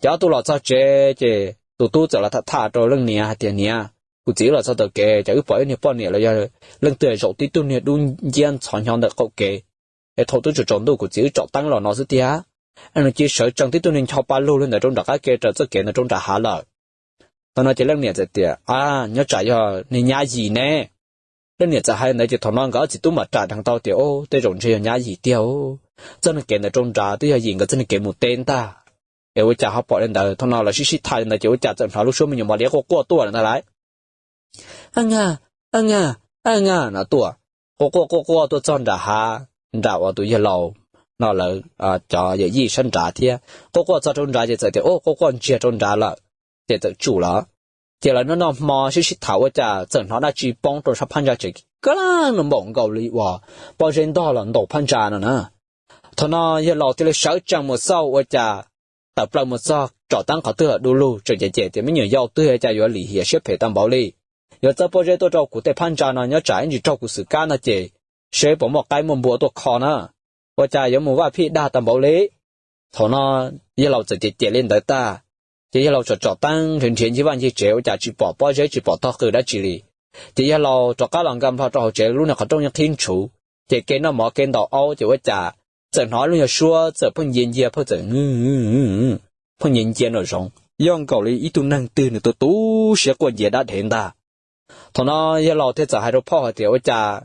Ces ob tug los txog tsev ces tus tub txawm los tham tham rau leej niam hais tias, niam, kuv txiv wb los txog tom kev ces wb pom ib niag poj niam los yog leej twg zaum tib tug niag dub nciab ntxhov hnyo ntawm qaum kev. Es thaum twb tsaus tsaus ntuj kuv txiv wb tsom teeb los no xwb tiag, es nws cia sawv tsees tib tug niag ncho pa lug li ntawd rau nram qab ke raws txoj kev ntawd rau nram hav lawm. Thaum no ces leej niam txawm tias, ab, nyob tsam yog niag nyab yim ne. Leej niam txawm hais li ntawd ces thaum no nkawd ob txiv tub mam ram dheev tau tias, o, tej zaum ntshe yog nyab yim tiag. Txoj niag kev ntawd rau nrad twb yog yim nkawd txoj niag kev mus teb ntag. Es ua cas ho pom li ntawd? Thaum no lawv sib sib tham li ntawd ces ua cas txawm hnov lub suab me nyuam mos liab quaj quaj tuaj lawm ntag lauj. Ab, nga, ab, nga, ab, nga no tuaj, quaj quaj quaj quaj tuaj txog nram hav, nram uas tus yawg laus no lawv cov yawm yij sab nrad thiab. Quaj quaj txog rau nrad ces txawm tias, o, quaj quaj ntsiag rau nrad lawm, ces txawm tsum lawm. Ces lawv noj noj hmo sib sib tham ua cas txawm hnov dab tsi poob rau sab phab ntsa tsev kab lab no npaum nkaus li uas pob zeb ntog los ntaus phab ntsa no na. Thaum no yawg laus thiaj li sawv tsees mus xauj ua cas tawm plaws mus txog tsom teeb qhov twg los du lug tseem cem cem tias, me nyuam yaus twg cas yuav lim hiam siab phem tau npaum li, yuav txawb pob zeb tuaj rau kuv tej phab ntsa no, nyob tsam ib ntsis raug kuv xwm kab no ces seb puas muaj qaib muaj npua tuaj kho na, ua cas yuav mus vaj phij dag tau npaum li. Thaum no yawg laus txawm cem cem li ntawd tag, ces yawg laus tsom tsom teeb nrhiav nrhiav ncig vaj ncig tsev ua cas tsis pom pob zeb tsis pom tog qws dab tsi li. Ces yawg laus rov qab los nkag nplho rau hauv tsev, lub niag qhov rooj nyob qhib ntshwv, ces ke noj mov ke ntaus aub ces ua cas txawm hnov lub nyuag suab txawm pheej ncia ncia phawj txawm pheej ncia ncia nraum zoov, yog nkaus li ib tug neeg twg nws tu tu siab quaj ncia dab dhev ntag. Thaum no yawg laus thiaj txawm hais rau phauj hais tias, ua cas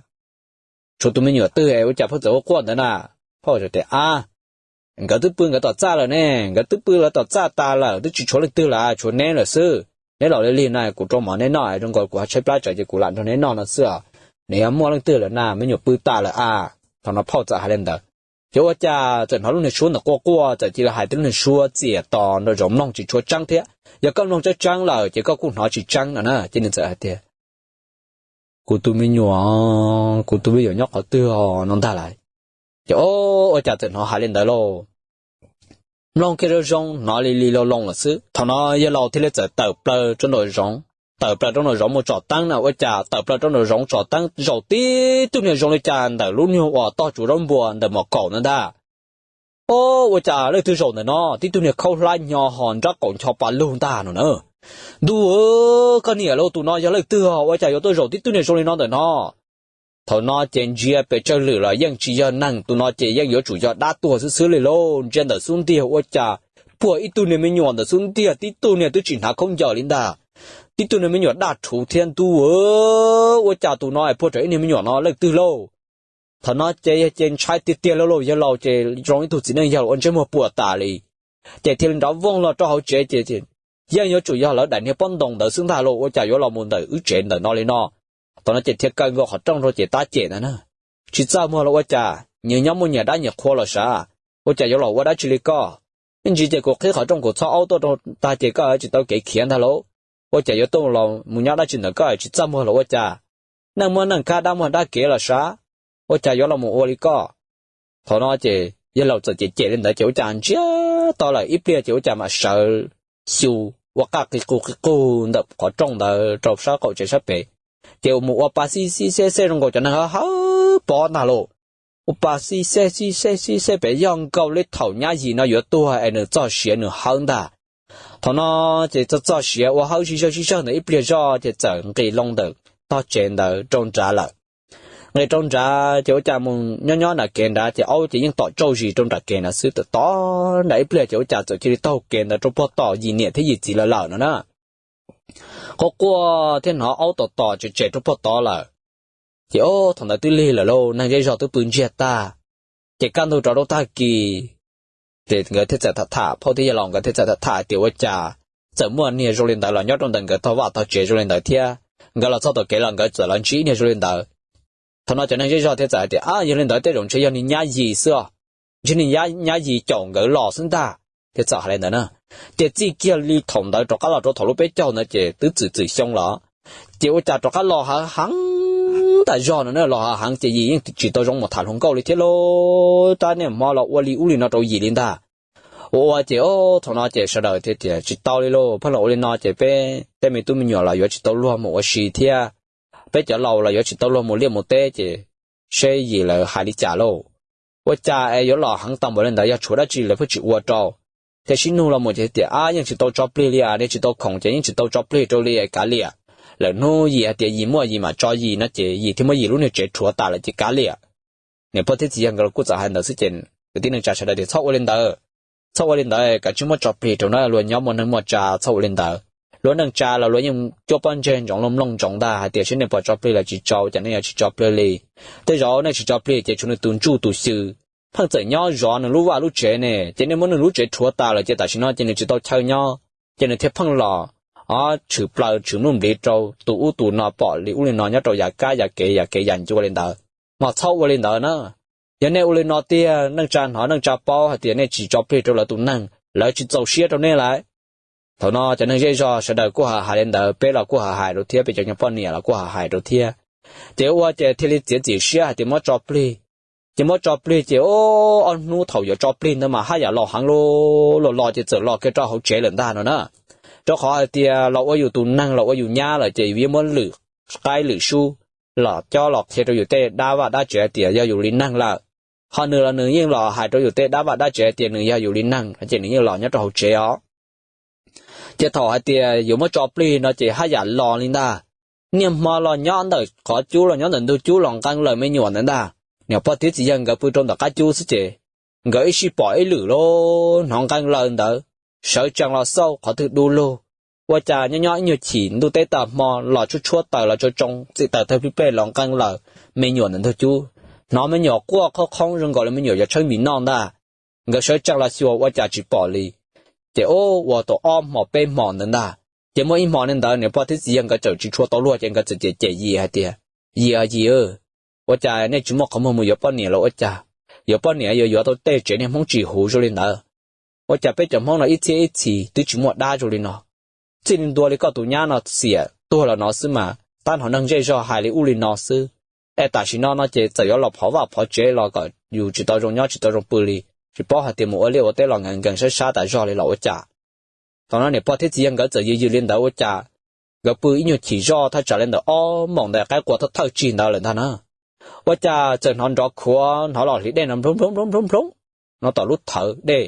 tshuav tus me nyuam twg es ua cas phauj txawm ua quaj ntawd na? Phauj tias, ab, nkawd twb pw nkawd tom txaj lawm ne, nkawd twb pw lawv tom txaj tas lawm, twb tsis tshuav leej twg lawm, tshuav neb lawm xwb. Neb los li lig na, kuv rau mov neb noj, zoo nkaus kuv ho tshaib plab tsawv ces kuv lam nrog neb noj no xwb os. Neb yog muaj leej twg lawm na, me nyuam pw tas lawm a. Thaum no phauj txawm hais li ntawd, ces ua cas txawm hnov lub niag suab ntawm quaj quaj txawm cia li hais tib lub niag suab txias to nraum zoov mloog tsis tshua tseeb thiab. Yog koj mloog tseeb tseeb lawm ces koj kuj hnov tsis tseeb no na. Ces nws txawm hais tias, kuv tus me nyuam, kuv tus me nyuam nyob qhov twg no ntag lauj. Ces o, ua cas txawm hnov hais li ntawd lauj. Mloog kiag zoo zoo hnov li li loo loo lawm xwb. Thaum no yawg laus thiaj li txawm tawm plaws rau nraum zoov, tawm plaws rau nraum zoov mus tsom teeb na, ua cas tawm plaws rau nraum zoov tsom teeb zaum tib tug niag zoo li cas ntawm lub nyuag uas tog tsuav zaub npua ntawm mom kaum ntawd ntag. O, ua cas leej twg zaum ntawm no, tib tug niag khaub hlab hnyo ho nrab qaum ncho pa lug ntag no na. Ntuj, koj niam lauj, tus no yog leej twg ua cas yuav tuaj zaum tib tug niag zoo li no ntawm no? Thaum no ces ntsia pes tsawg lwm los yeej tsis yog neeg, tus no ces yeej yuav tsum yog dab tuag xwb xwb li lauj. Ntsia ntawm xub ntiag ua cas puag ib tug niag me nyuam ntawm xub ntiag tib tug niag twb tsis hnav khaub ncaws li ntag, tib tug niag me nyuam daj rhuv thiab ntuj, ua cas tus no puag rau ib niag me nyuam no leej twg lauj? Thaum no ces yog ces ntshai tiag tiag lauj, yawg laus ces zoo ib tug txiv neej yog ua ntsej muag puas tas li, ces thiaj li nrov voog los rau hauv tsev ces yeej yuav tsum yog lawv daim niag pob ntoos ntawd xwb ntag lauj, ua cas yuav los mus ntawm wb tsev ntawm no li no. Thaum no ces thiaj kaw nkaus qhov rooj rau ces tab cem ntag na, tsis txaj muag los ua cas, nyias nyob muaj nyias dab nyias qhua los sav, ua cas yuav los ua dab tsi li koj? Ib ntsis ces kuv qhib qhov rooj kuv txhob aub tuaj rau tag ces koj tsis tau kev khiav ntag lauj, ua cas yuav tuaj los mus nyob dab tsi ntawm koj, tsis txaj muag los ua cas, neej muaj neej kab dab muaj dab kev los sav, ua cas yuav los mus ua li koj? Thaum no ces yawg laus txawm cem cem li ntawd ces ua cas ntsiag to lawm ib pliag ces ua cas mam sawv xyu ua qaj qis qus qis qus ntawm qhov rooj ntawd rau sab qaum tsev sab pem, ces mus ua pa xib xib xeb xeb zoo nkaus cov neeg hawb hawb pob ntag lauj. Ua pa xib xeb xib xeb xib xeb pem yog nkaus li thaum nyab yim no yuav tuag es nws txog siav nws hawb ntag. Thaum no ces txog txog siav ua hawb sib zawg sib zawg ntawd ib pliag zoj ces txawm nqis loo ntawm tog tsev ntawd rau nrad lawm. Nqis rau nrad ces ua cas mus nyob nyob nram kev nrad ces aub ces yeej tom tsauj zis rau nram kev nrad xwb, tom tom nrad ib pliag ces ua cas txawm cia li taug kev ntawd rau puag tom yim niam thiab yim txiv lawv lawm no na. Quaj quaj thiab hnov aub tom tom tsem tsem rau puag tod lawm. Ces o thaum ntawd twb lig lawm lauj, neeg zej zog twb pw ntsiag tag. Ces kaj ntug rov rau tag kis, ces nkawd thiaj txawm tham tham, phauj thiab yawg laus nkawd thiaj txawm tham tham tias ua cas txawm muaj niag zoo li ntawd los nyob rau ntawm nkawd tog vaj tog tsev zoo li ntawd thiab, nkawd los txog tom kev los nkawd txawm los ntsib niag zoo li ntawd. Thaum no cov neeg zej zog thiaj txawm hais tias ab, yog li ntawd tej zaum ntshe yog niag nyab yis xwb os, ntshe niag nyab yis caum nkawd los xwb ntag. Thiaj txawm hais li ntawd na. Ces txij kiag li thaum ntawd rov qab los rau thaum lub peb caug ntawd ces twb txwm txwm xyoo lawm, ces ua cas rov qab los hav heev tas zog no na, los hav heev ces yim yeej tsis tau zoo mus tham hluas nkauj li thiab lauj, tab niaj hmo los ua li ub li no rau yim li ntag. Ua ua ces o thaum no ces sawv daws thiaj tias tsis tau li lauj, pheej los ua li no ces peb tej me tub me nyuam los yuav tsis tau luag mus ua si thiab, peb cov laus los yuav tsis tau luag mus liaj mus teb ces seb yim lawv hais li cas lauj. Ua cas es yuav los heev tau npaum li ntawd, yog tshuav dab tsi lawv pheej tsis ua rau. Thiaj sib nug los mus ces tias ab, yeej tsis tau tso plig li as, nej tsis tau khoom ces yeej tsis tau tso plig rau li, kav liam. Lwm hnub yim hais tias yim muaj yim mam tso yim no ces yim thiaj muab yim lub niag tsev rhuav tas lawm ces kav liam. Niam pog thiab txiv yawg nkawd los kuj txawm hais ntawd xwb ces kwv tij neej tsa sawv daws tias txhob ua li ntawd, txhob ua li ntawd, kav tsij muab tso plig rau na, luag nyob muaj neej muaj tsa txhob ua li ntawd. Luag neej tsa los luag yeej cuab pob ntseg ntsoov luag mloog ntsoov ntag hais tias seb nej puas tso plig los tsis tso, cas nej yuav tsis tso plig li. Tej zaum nej tsis tso plig ces tshuav nws tus ntsuj tus xyw pheej txawm nyob zov nws lub vaj lub tsev ne, ces nej muab nws lub tsev rhuav tas lawm ces tam sim no ces nws tsis tau chaw nyob, ces nws thiaj pheej los tshwm plaws tshwm npluj npliv rau tus ub tus no pom li ub li no nyob rau yav kab yav kev yav kev yav ncua li ntawd. Mas txhob ua li ntawd na. Yog nej ua li no tiag, neej tsa hnov neej tsa paub hais tias nej tsis tso plig rau lawv tus neeg, lawv tsis txaus siab rau nej lawm. Thaum no cov neeg zej zog sawv daws kuj hais hais li ntawd, peb los kuj hais hais rau thiab, peb cov nyuag poj niam los kuj hais hais rau thiab. Ces ua ces thiaj li txiav txim siab hais tias muab tso plig. Ces muab tso plig ces o, ob hnub thaum yuav tso plig ntawd mas haj yam los heev li, los los ces txawm los kiag rau hauv tsev lawm ntag no na. Rau qhov hais tias los ua yus tus neeg los ua yus nyab lawm ces yus yeej muab lwm qaib lwm sub los cob los qhia rau yus tej dab vaj dab tsev hais tias yog yus li neeg lawm. Ho nws los nws yeej los hais rau yus tej dab vaj dab tsev hais tias nws yog yus li neeg no ces nws yeej los nyob rau hauv tsev os. Ces thaum hais tias yuav muab tso plig no ces haj yam los li ntag. Niaj hmo los nyob ntawm qhov cub los nyob ntawm ntug cub los nqee lawm me nyuam ntawd ntag. Niam pog thiab txiv yawg nkawd pw rau ntawm qab cub xwb ces nkawd ib sij pom ib lwm lauj, hnov nqee lawm ntawd, sawv tsees los xauj qhov twg du lug. Ua cas nyob nyob ib nyuag chim ntuj teb tag hmo los tshuab tshuab taws los tsoo tsoo txim taws tawg plij plej los nqee lawm me nyuam ntawm ntug cub. Hnov me nyuam quaj qhoob qhoob zoo nkaus li me nyuam yuav tshawb mis noj ntag. Nkawd sawv tsees los xyuas ua cas tsis pom li. Ces ua tau ob hmo peb hmo ntawd ntag, ces muaj ib hmo li ntawd niam pog thiab txiv yawg nkawd txawm tsis tshua tau luag ces nkawd txawm cem cem Yis hais tias, Yis, Yis, ua cas nej tsis muaj qhov muag mus yuav poj niam los ua cas? Yuav poj niam yuav yuav tau tej tsev niag Hmoob tsis huv zoo li ntawd. Ua cas peb cov Hmoob no ib txhiab ib txhis twb tsis muaj dab zoo li no? Txij li ntua li koj tus nyab no xiam tuag los no xwb mas tab hnov neeg zej zog hais li ub li no xwb. Es tam sim no no ces txawm yuav los phov vaj phov tsev los kom yus tsis tau zoo nyob tsis tau zoo pw li, tsis paub hais tias mus ua liaj ua teb los nkees nkees sab sab tas zog li los ua cas. Thaum no niam pog thiab txiv yawg nkawd txawm yws yws li ntawd ua cas nkawd pw ib nyuag chim zoj thaj tsam li ntawm ob moos ntawd qaib qua thawj thawj tsig ntawd lawm ntag na. Ua cas txawm hnov nrov khuav hnov los hliv dej no nplhoov nplhoov nplhoov nplhoov nplhoov no tom lub thawv dej.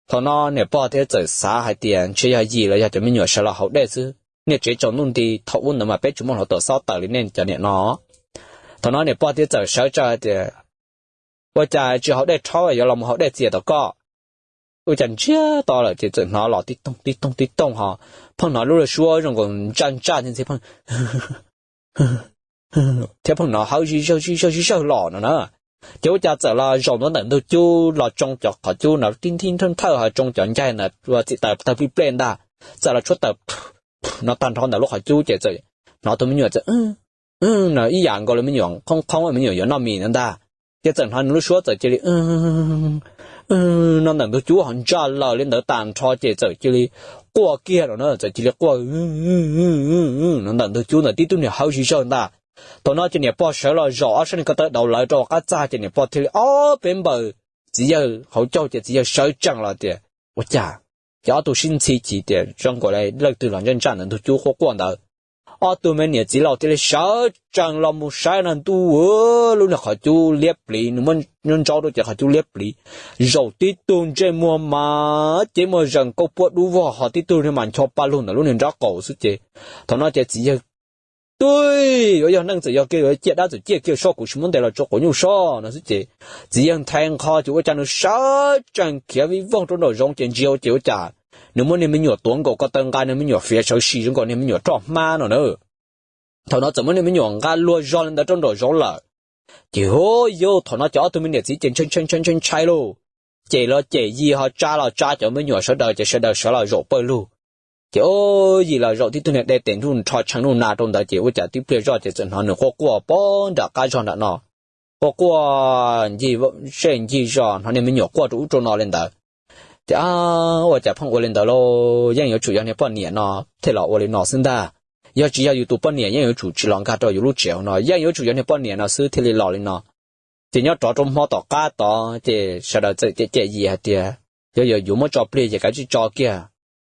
Thaum no niam pog thiaj txawm xav hais tias ntshe yog Yis los yog cov me nyuam sawv los haus dej xwb, niaj tsev tsaus ntuj nti, thaum ub ntawd mas peb tsis muaj hluav taws xob tawm li nej cov niam no. Thaum no niam pog thiaj txawm sawv tsees hais tias, ua cas tsis haus dej rhaub yuav los mus haus dej txias tom koj? Ua cas ntsiag to lawm ces txawm hnov los tib toog tib toog tib toog ho, pheej hnov lub laj suab zoo nkaus ntsaj ntsaj ntxhi ntxhi pheej thiab pheej hnov hawv zig zawg zig zawg zig zawg los no na. Ces ua cas txawm los zaum ntua ntawm ntug cub los tsoo cov qhov cub no tib nthib nthawj nthawj ho tsoo cov ncaig ntawd ua txim taws tawg plij plej ntag, txawm los tshuab taws no tag nrho ntawm lub qhov cub ces txawm hnov tus me nyuam txawm no ib yam nkaus li me nyuam qhoob qhoob me nyuam yuav noj mis no ntag. Ces txawm hnov nws lub suab txawm cia li no ntawm ntug cub ho ntsaj laws li ntawd tag nrho ces txawm cia li quaj kiag no na, txawm cia li quaj no ntawm ntug cub ntawd tib tug niag hawv zig zawg ntag. Thaum no ces niam pog sawv los zaum ob sab niag ko taw daus lawv rau qab txaj ces niam pog thiaj li ob peb npaws txiv yawg hauv caug ces txiv yawg sawv tsees los tias, ua cas? Ces ob tug sib ntxhi chim tias zoo nkaus li leej twg los ntsaj ntsaj ntawm ntug cub quaj quaj ntawd. Ob tug me niam txiv laus thiaj li sawv tsees los mus saib no ntuj, lub niag qhov cub liab pliv, nws muab nyob ntsaub rau ces qhov cub liab pliv, zaum tib tug ntsej muag mas cev muag zees kauj puab dub vog ho tib tug niag mas ncho pa lug ntawm lub niag nrab qaum xwb ces thaum no ces txiv yawg, tub, yuav yog neeg txawm yog kiag yuav ciaj dab txawm ciaj kiag soj kuv tsis muab ntes los tso quav nyuj soj no xwb ces txiv yawg nthe nqho ces ua cas nws sawv tsees khiav vij voog rau nraum zoov ces ntsia ua ces ua cas nws muab niag me nyuam tuav nkaus ko taw nqa niag me nyuam fiav sawv sis zoo nkaus niag me nyuam roj hmab no na. Thaum no txawm muab niag me nyuam nqa luag zog li ntawd rau nraum zoov lawm. Ces hu, yus thaum no ces ob tug me niam txiv ces ntshai ntshai ntshai ntshai ntshai lauj. Cem los cem Yis ho tsa los tsa cov me nyuam sawv daws ces sawv daws sawv los zaum pawg lug. Ces ub Yis los zaum tib tug niag de tes nruj nrho tshee nuj na rau ntawd ces ua cas tib pliag zoj ces txawm hnov nws quaj quaj pog nram qab zog nram no, quaj quaj ncig zej ncig zos hnov niag me nyuam quaj rau ub rau no li ntawd. Ces ua cas pheej ua li ntawd lauj, yeej yuav tsum yog niag poj niam no thiaj los ua li no xwb ntag. Yog tsis yog yus tus poj niam yeej yuav tsum tsis los nkag rau yus lub tsev no, yeej yuav tsum yog niag poj niam no xwb thiaj li los li no. Ces nyob rov rau hmo tom qab tod ces sawv daws txawm cem cem Yis hais tias, yog yog yuav muab tso plig ces kav tsij tso kiag,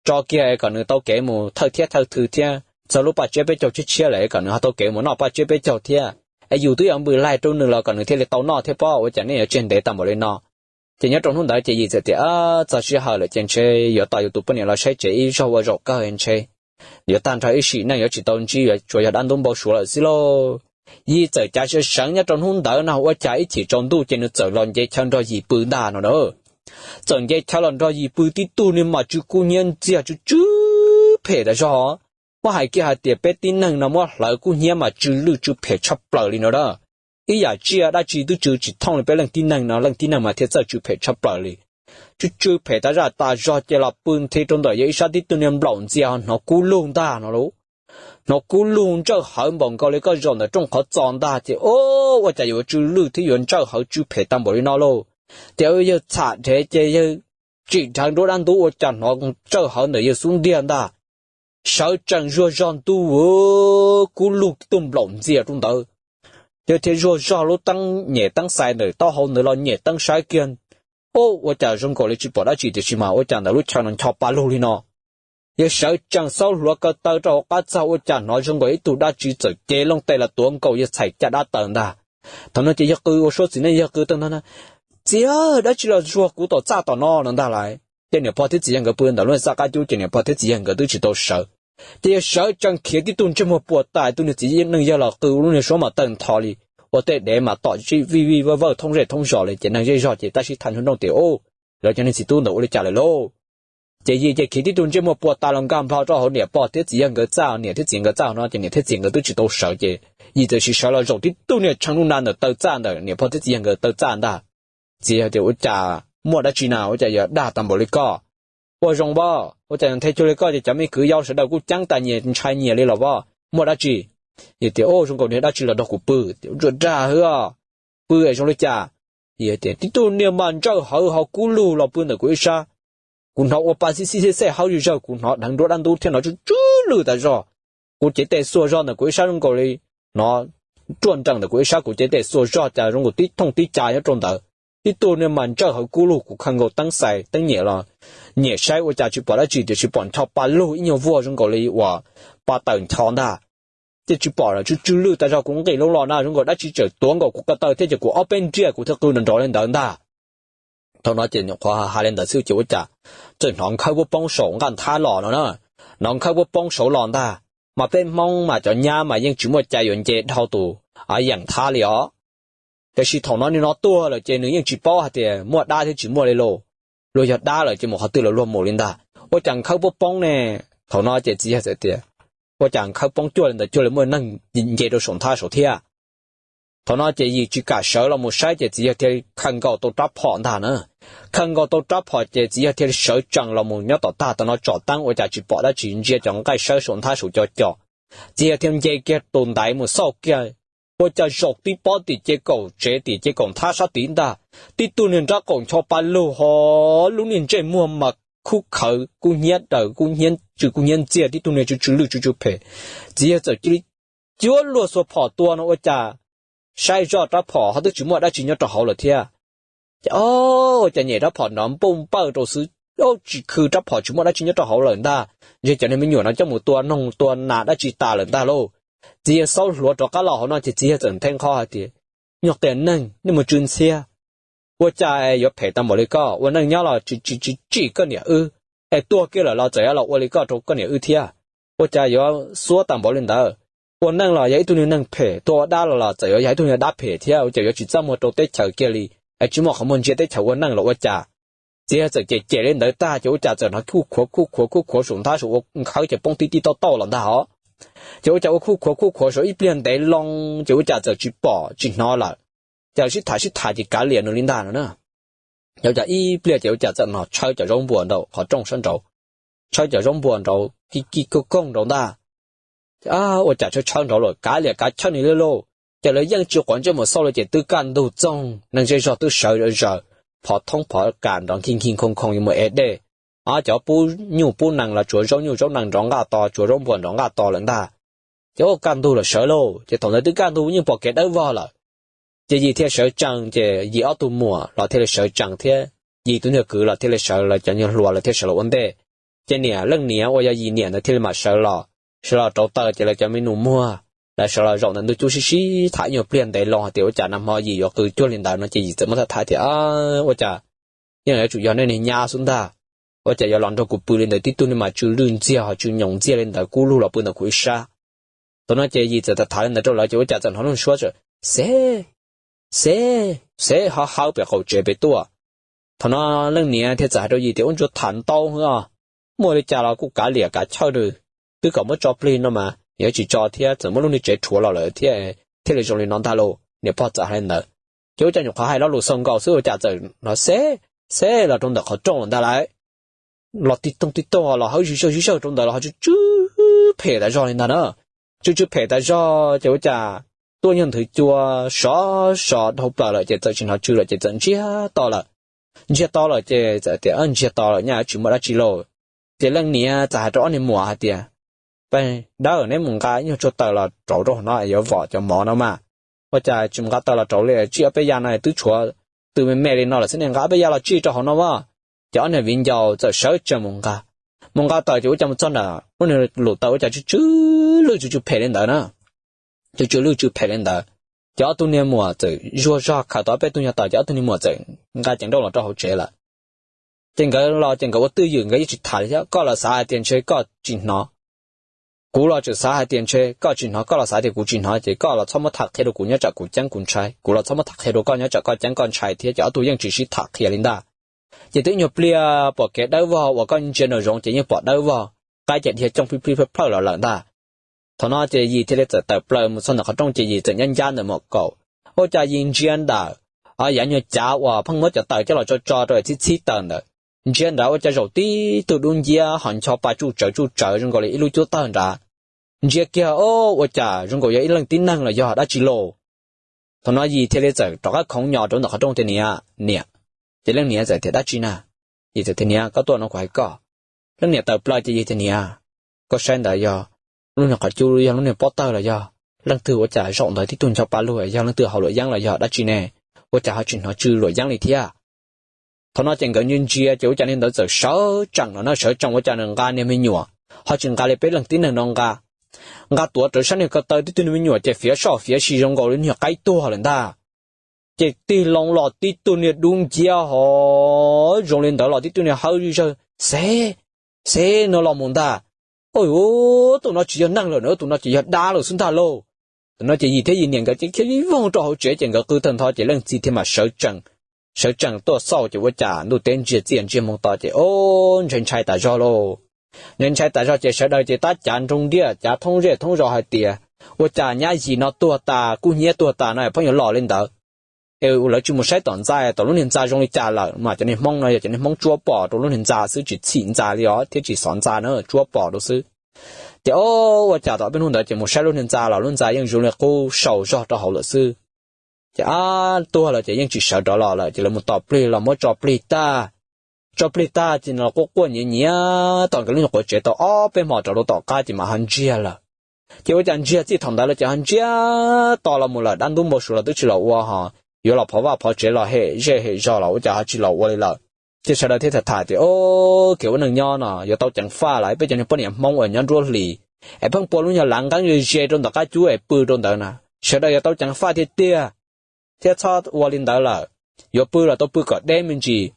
tso kiag kom nws tau kev mus thawj thiab thawj thw thiab txog lub paj tsiab peb caug tshiab tshiab lawm kom nws ho tau kev mus noj paj tsiab peb caug thiab, es yus twb yuav npws laig rau nws los kom nws thiaj li tau noj thiab pob, ua cas nej yuav tseg ntev tag npaum li no. Ces nyob rau hnub ntawd ces Yis txawm tias, txog sij hawm lawm ces ntshe yuav tos yus tus poj niam los saib tsev ib zaug ua zaum kawg ntshe yuav tag nrho ib sim neej yuav tsis tau ntsib, yuav tsuas yog dab ntub npau suav lawm xwb lauj. Yis txawm cav siav seev nyob rau hnub ntawd no ua cas ib chim tsaus ntuj ces nws txawm los nce chaw nrog Yis pw ntag no na. Txawm nce chaw los nrog Yis pw tib tug niag mas tsw kub hnyiab ntxiag tsw tsw phem tas zog. Muab hais kiag hais tias peb tib neeg no muab hlawv kub hnyiab mas tsw lwj tsw phem tshaj plaws li no a. Ib yam tsiaj dab tsi twb tsw tsis thooj li peb leej tib neeg no, leej tib neeg mas thiaj txawj tsw phem tshaj plaws li. Tsw tsw phem tas zaj tas zog ces los pw nthi rau ntawm yog ib sab tib tug niag nplaum ntxias ho hnov kub lug ntag no lauj. Hnov kub lug ntsawj hawv npaum nkaus li koj zaum ntawm rooj qhov txos ntag ces ua cas yuav tsw lwj thiab yuav ntsawj hawv tsw phem tag npaum li no lauj. Ces yawg txham dhev ces yawg tsim dhawv nruab dab ntub ua cas hnov ntsawj hawv ntawm yawg xub ntiag ntag. Sawv tsees zuag zog ntuj, kub lug tib tug nplaum ntxias rau ntawd. Yawg thiaj zuag zog lub teeb nyem teeb xais ntawm taub hau ntawd los nyem teeb saib kiag, ua cas zoo nkaus li tsis pom dab tsi tiam sis mas ua cas ntawm lub chaw no ncho pa lug li no. Yawg sawv tsees xaub hluav ko taw rau hauv qab txag ua cas hnov zoo nkaus ib tug dab tsi txawm cev loo tes los tuav nkaus yawg txhais caj dab taw ntag. Thaum no ces yawg qw ua suab txiv neej, yawg qw tag nrho, txiv, dab tsi los zuag kuv tom txaj tom no no ntag lauj. Ces niam pog thiab txiv yawg nkawd pw ntawm lub txaj qab cub ces niam pog thiab txiv yawg nkawd twb tsis tau sawv. Ces yawg sawv tsees khiav tib tug ntsej muag puas tas, tus niag txiv neej yawg los qw ua lub niag suab mas tawg ntho li, ua tej dev mas tom zij vij vij vawj vawj thoob zej thoob zos li ces neeg zej zog ces tab sis tham nroo tias, lawv cov niag txiv tub ntawd ua li cas lawm lauj. Ces Yis ces khiav tib tug ntsej muag puas tas los nkag nplho rau hauv niam pog thiab txiv yawg nkawd txaj, niam thiab txiv nkawd txaj no ces niam thiab txiv nkawd twb tsis tau sawv ces Yis txawm sim sawv los zaum tib tug niag tshee nuj na ntawm taw txaj ntawm niam pog thiab txiv yawg nkawd taw txaj ntag. Txiv yawg tias, ua cas muaj dab tsi na, ua cas yuav dag tag npaum li koj? Ua zoo pob, ua cas yuav nthe cuag li koj ces cov me kwv yau sawv daws kuj ceeb tas nyias ntshai nyias li los pob, muaj dab tsi? Yawg tias, ua zoo nkaus niag dab tsi los nrog kuv pw, ua tsuas dag hwb os, pw es zoo li cas? Yawg tias, tib tug niag mas ntsawj hawv ho kub lug los pw ntawm kuv ib sab. Kuv hnov ua pa xib xib xej xej hawv zig zawg, kuv hnov dheev nruab dab ntub thiab hnov tsw tsw lwj tas zog. Kuv cev tes xuas zog ntawm kuv ib sab zoo nkaus li hnov ruaj nrees ntawm kuv ib sab, kuv cev tes xuas zog cas zoo nkaus tib thooj tib ca nyob rau ntawd. Tib tug niag mas ntsawj hawv kub lug, kuv khaws nkaus teeb xais teeb nyem los nyem saib ua cas tsis pom dab tsi tiam sis pom ncho pa lug ib nyuag vuag zoo nkaus li uas pa tawm ncho ntag. Ces tsis pom tsw tsw lwj tas zog, kuv nqis loo los na zoo nkaus dab tsi tseem tuav nkaus kuv ko taw thiab ces kuv ob peb nriaj kuv thiaj qw nrov nrov li ntawd ntag. Thaum no ces nyuam qhuav hais li ntawd xwb ces ua cas txawm hnov nkhawb puab poob saum nqaj nthab los no na. Hnov nkhawb puab poob saud los ntag. Mas peb Hmoob mas cov nyab mas yeej tsis muaj cai yuav nce dhau tus yeem thab li os. Tiam sis thaum no nim no tuag lawm ces nws yeej tsis paub hais tias muaj dab thiab tsis muaj li lauj. Luag yog dab lawm ces mus qhov twg los luag mus li ntag. Ua cas nkhawb poob poob ne? Thaum no ces txiv yawg txawm tias, ua cas nkhawb poob cuag li ntawd, cuag li muaj neeg nce rau saum nthab saud thiab. Thaum no ces Yim tsis kam sawv los mus saib ces txiv yawg thiaj khaws nkaus tau rab phom ntag na. Khaws nkaus tau rab phom ces txiv yawg thiaj sawv tsees los mus nyob tom tag tom no tsom teeb ua cas tsis pom dab tsi, ntsia cov nqaij sawb saum nthab saud co co. Txiv yawg thiaj nce kiag tus ntaiv mus xauj kiag, ua cas zaum tib pob tim ces kaum tsev tim ces kaum nthab sab tid ntag, tib tug niag nrab qaum ncho pa lug ho lub niag ntsej muag mas khub khawv kub hnyiab daws kub hnyiab tsw kub hnyiab ntxiag, tib tug niag tsw tsw lwj tsw tsw phem. Txiv yawg txawm cia li cuab luag xuas phom tua no ua cas saib zoj rab phom ho twb tsis muaj dab tsi nyob rau hauv lawm thiab. Ces o, ua cas nyem rab phom nrov npauj npawj rau xwb, tsis khw rab phom tsis muaj dab tsi nyob rau hauv lawm ntag, ntshe cov niag me nyuam no coj mus tua noog tua nas dab tsi tas lawm ntag lauj. Txiv yawg xaub hluav rov qab los hauv no ces txiv yawg txawm nthe nqho hais tias, nyuag qias neeg, nej mus tsw ntxhiab, ua cas yuav phem tau npaum li koj, ua neej nyob los tsis tsis tsim koj niam wb, es tuag kiag lawm los txawm yuav los ua li koj rau koj niam wb thiab. Ua cas yuav xuab tau npaum li ntawd? Ua neej los yog ib tug niag neeg phem, tuag ua dab los los txawm yuav yog ib tug niag dab phem thiab, ua cas yuav tsis txaj muag rau teb chaws kiag li, es tsis muaj qhov muag ntsia teb chaws ua neej los ua cas? Txiv yawg txawm cem cem li ntawd tag ces ua cas txawm hnov khuj khuav khuj khuav khuj khuav saum nthab saud ua nkhawb ces poob tib tib tauj tauj los ntag hos. Ces ua cas ua khuj khuav khuj khuav saum ib pliag ntev loo ces ua cas txawm tsis pom tsis hnov lawm. Ces sib tham sib tham ces kav liam nws li ntag no na. Ces ua cas ib pliag ces ua cas txawm hnov tshawb cov zaub npuas nraum qhov rooj sab nraud, tshawb cov zaub npuas nraud kij kij koog koog nraud ntag. Ua cas tshawb tshawb nraud lawm kav liam kav chawj nws li lauj. Ces lawv yeej tsis quav ntsej mus xauj li ces twb kaj ntug txoog neeg zej zog twb sawv zaws, phov thoob phov kas nrov nkig nkig nkhoog nkhoog yuav mus ev dej. Cov pub nyuj pub nees los tsuav zaub nyuj zaub nees nrov nqaj to, tsuav zaub npuas nrov nqaj to lawm ntag. Ces ua kaj ntug los sawv lauj, ces thaum ntawd twb kaj ntug yeej pom kev dawb vog lawm. Ces Yim thiaj sawv tsees, ces Yim ob tug muam los thiaj li sawv tsees thiab, Yim tus nyuag kwv los thiaj li sawv, lawv cov nyuag hluas lawv thiaj sawv los ua ntej. Ces niam leej niam uas yog Yim niam ntawd thiaj li mam sawv los, sawv los rauv taws ces lawv cov me nus muag, lawv sawv los zaum ntawm ntug cub sib sib tham ib nyuag pliag ntev loo hais tias ua cas nag hmo Yim yuav qw cuag li ntawd no ces Yim txawm muab tham tham tias, ua cas yeej yuav tsum yog nej niag nyab xwb ntag, ua cas yuav los nrog kuv pw li ntawd, tib tug niag mas tsw lwj ntxiag ho tsw nyoos ntxiag li ntawd kub lug los pw ntawm kuv ib sab. Thaum no ces Yim txawm tham tham li ntawd rau lawv ces ua cas txawm hnov lub suab txawm xeb xeb xeb ho hawb pem qaum tsev pem tuaj. Thaum no leej niam thiaj txawm hais rau Yim tias, ua ntsuag tham ntau os, muaj li cas los kuj kav liam kav chawj, twb kom muab tso plig no mas yuav tsis tso thiab, txawm muab lub niag tsev rhuav los lawm thiab, thiaj li zoo li no ntag lauj. Niam pog txawm hais li ntawd, ces ua cas nyuam qhuav hais lo lus xaus nkaus xwb ua cas txawm hnov xeb xeb los rau ntawm qhov rooj lawm ntag lauj. Los tib toog tib toog los hawb zig zawg zig zawg rau ntawd los ho tsw tsw phem tas zog li ntag na. Tsw tsw phem tas zog ces ua cas tuaj nyuag nthwv cua sov sov dhau plaws lawm ces txawm tsis hnov tsw lawm ces txawm ntsiag to lawm. Ntsiag to lawm ces txawm tias, ntsiag to lawm nyaj tsis muaj dab tsi lauj. Ces leej niam txawm hais rau ob niag muam hais tias, peb dawb neb mus nqa ib nyuag tsuag taws los rauv rau hauv no yuav vom cov mov no mas. Ua cas tsis mus nqa taws los rauv li, tsij ob peb ya no twb tshuav tw me me li no lawm xwb ne, nqa ob peb ya los tsij rau hauv no as. Ces ob niag viv ncaus txawm sawv tsees mus nqa. Mus nqa taws ces ua cas mus txog ntawm lub niag lub taws ua cas tsw tsw lwj tsw tsw phem li ntawd na. Tsw tsw lwj tsw phem li ntawd. Ces ob tug niag muam txawm zuag zog khaws tau ob peb tug nyuag taws ces ob tug niag muam txawm nqa ceev nrauj los rau hauv tsev lawm. Ces nkawd los ces nkawd ua twj ywm nkawd yeej tsis tham li thiab, koj los xav hais tias ntshe koj tsis hnov, kuv los tseem xav hais tias ntshe koj tsis hnov, koj los xav tias kuv tsis hnov ces koj los txhob muab tham qhia rau kuv nyob tsam kuv ceeb kuv ntshai, kuv los txhob muab tham qhia rau koj nyob tsam koj ceeb koj ntshai thiab, ces ob tug yeej tsis sib tham qhia li ntag. Ces twb ib nyuag pliag pom kev dawb vog uas koj ntsia nraum zoov ces yeej pom dawb vog, qaib ces dhia cooj plij plij plawj plawj los lawm ntag. Thaum no ces Yim thiaj li txawm tawm plaws mus txog ntawm qhov rooj ces Yim txawm ncab ncab ntawm mom kaum. Ua cas Yim ntsia ntawm yav nyuag cav uas pheej muab cov taws coj los tso tso rau txhib txhib taws ntawd, ntsia ntawd ua cas zaum tib tug dub nciab ho ncho pa tsuj tsawv tsuj tsawv zoo nkaus li ib lub cuab tawg nrad. Ntsia kiag o, ua cas zoo nkaus yog ib leej tib neeg los yog dab tsi lauj. Thaum no Yim thiaj li txawm rov qab khoov nyos rau ntawm qhov rooj tias, niam, niam. Ces leej niam txawm tias, dab tsi na? Yim txawm tias, niam, koj tuaj no kuv hais koj. Leej niam tawm plaws ces Yim tias, niam, koj saib ntawd yog lub niag qhov cub yog lub niag pob tawg los yog leej twg, ua cas zaum ntawd tib tug ncho pa lug, yog leej twg haus luam yeeb los yog dab tsi ne? Ua cas ho tsis hnov tsw luam yeeb li thiab? Thaum no ces nkawd ntsia ntsia ces ua cas niag ntawd txawm sawv tsees no na, sawv tsees ua cas nws nqa niag me nyuam, ho tsis nqa li peb leeg tib neeg no nqa. Nqa tuav rawv sab niag ko taw tib tug niag me nyuam ces fiav soj fiav si zoo nkaus li niag qaib tuag lawm ntag. Ces tig loo los tib tug niag dub nciab ho zoo li ntawd los tib tug niag hawb zawg, xeb, xeb no los mus ntag. Tus no tsis yog neeg lawm na, tus no ces yog dab lawm xwb ntag lauj. Thaum no ces yim thiab yim niam nkawd ces khiav vij voog rau hauv tsev ces nkawd qw tawg ntho ces leej txiv thiaj mam sawv tsees tuaj xauj ces ua cas ntuj teb ntsiag txiaj ntsiag moog to ces o, ntshai ntshai tas zog lauj. Ntshai ntshai tas zog ces sawv daws ces tab cav nroo ntiaj cav thoob zej thoob zos hais tias ua cas nyab yim no tuag tas kub hnyiab tuag tas no pheej yuav los li ntawd. Es lawv tsis mus saib tom ntxa, tom lub niag ntxa zoo li cas lawm mas cov niag hmoob no yog cov niag hmoob tsuab pom rau lub niag ntxa xwb tsis txhim ntxa li os thiab tsis xov ntxa na, tsuab pom rau xwb. Ces o, ua cas tom peb hnub ntawd ces mus saib lub niag ntxa los lub ntxa yeej zoo li qub sau zog rau hauv lawm xwb. Ces ab, tuag lawm ces yeej tsis sawv rov los lawm ces lawv mus tos plig los muab tso plig tag. Tso plig tag ces no los quaj quaj nyiav nyiav tom nkawd lub nyuag quav tsev tau ob peb hmo rov rau tom qab ces mam ho ntsiag lawm. Ces ua cas ntsiag txij thaum ntawd lawm ces ho ntsiag to los mus lawm, dab ntub npau suav los twb tsis los ua ho, yuav los phov vaj phov tsev los hem zej hem zog los ua cas ho tsis los ua li lawm. Ces sawv daws thiaj tham tham tias o, kev ua neej nyob no yuav tau ceev faj lawm, peb cov niag poj niam hmoob uas nyob nruab hlis es pheej pua lub nyuag lav nqeeb ze ze rau ntawm qab cub es pw rau ntawd na, sawv daws yuav tau ceev faj tiag tiag thiab txhob ua li ntawd lawm. Yuav pw los tau pw kom deb me ntsis,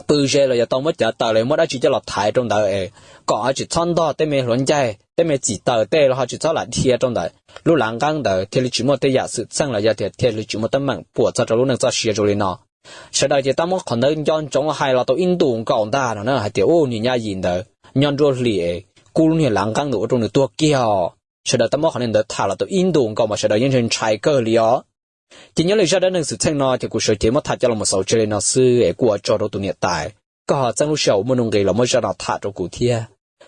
pw ze los yuav tau muab cov taws los muab dab tsi coj los thaiv rau ntawd es kom ho tsis txhob ntog tej me hluav ncaig tej me txim taws tej los ho tsis txhob lam dhia rau ntawd, lub lav nqeeb ntawd thiaj li tsis muaj tej yam xwm txheej los yog tias thiaj li tsis muaj teeb meem puam txog rau lub neej txoj sia zoo li no. Sawv daws ces tab muab qhov ntawd nco ntsoov hais los tau ib ntus nkaus ntag no na hais tias u, niag nyab yim ntawd nyob nruab hlis es kub lub niag lav nqeeb ntawd ua rau nws tuag kiag os. Sawv daws tab muab qhov niag ntawd tham los tau ib ntus nkaus mas sawv daws yeej ntshai ntshai kawg li os. Ces nyob li zaj dab neeg xwm txheej no ces kuv sawv cev muab tham coj los mus xaus tseg li no xwb es kuj ua tsaug rau tus niam tais, koj ho txeeb lub sij hawm muaj nuj nqis los muab zaj no tham rau kuv thiab.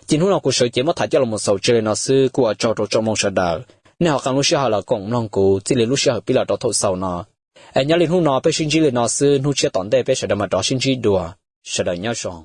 Ces hnub no kuv sawv cev muab tham coj los mus xaus tseg li no xwb, kuj ua tsaug rau tsoom mloog sawv daws, nej ho qee lub sij hawm los koom mloog kuv txij li lub sij hawm pib los rau thaum xaus no. Es nyob li hnub no peb sib ntsib li no xwb, hnub tshiab tom ntej peb sawv daws mam rov sib ntsib dua. Sawv daws nyob zoo.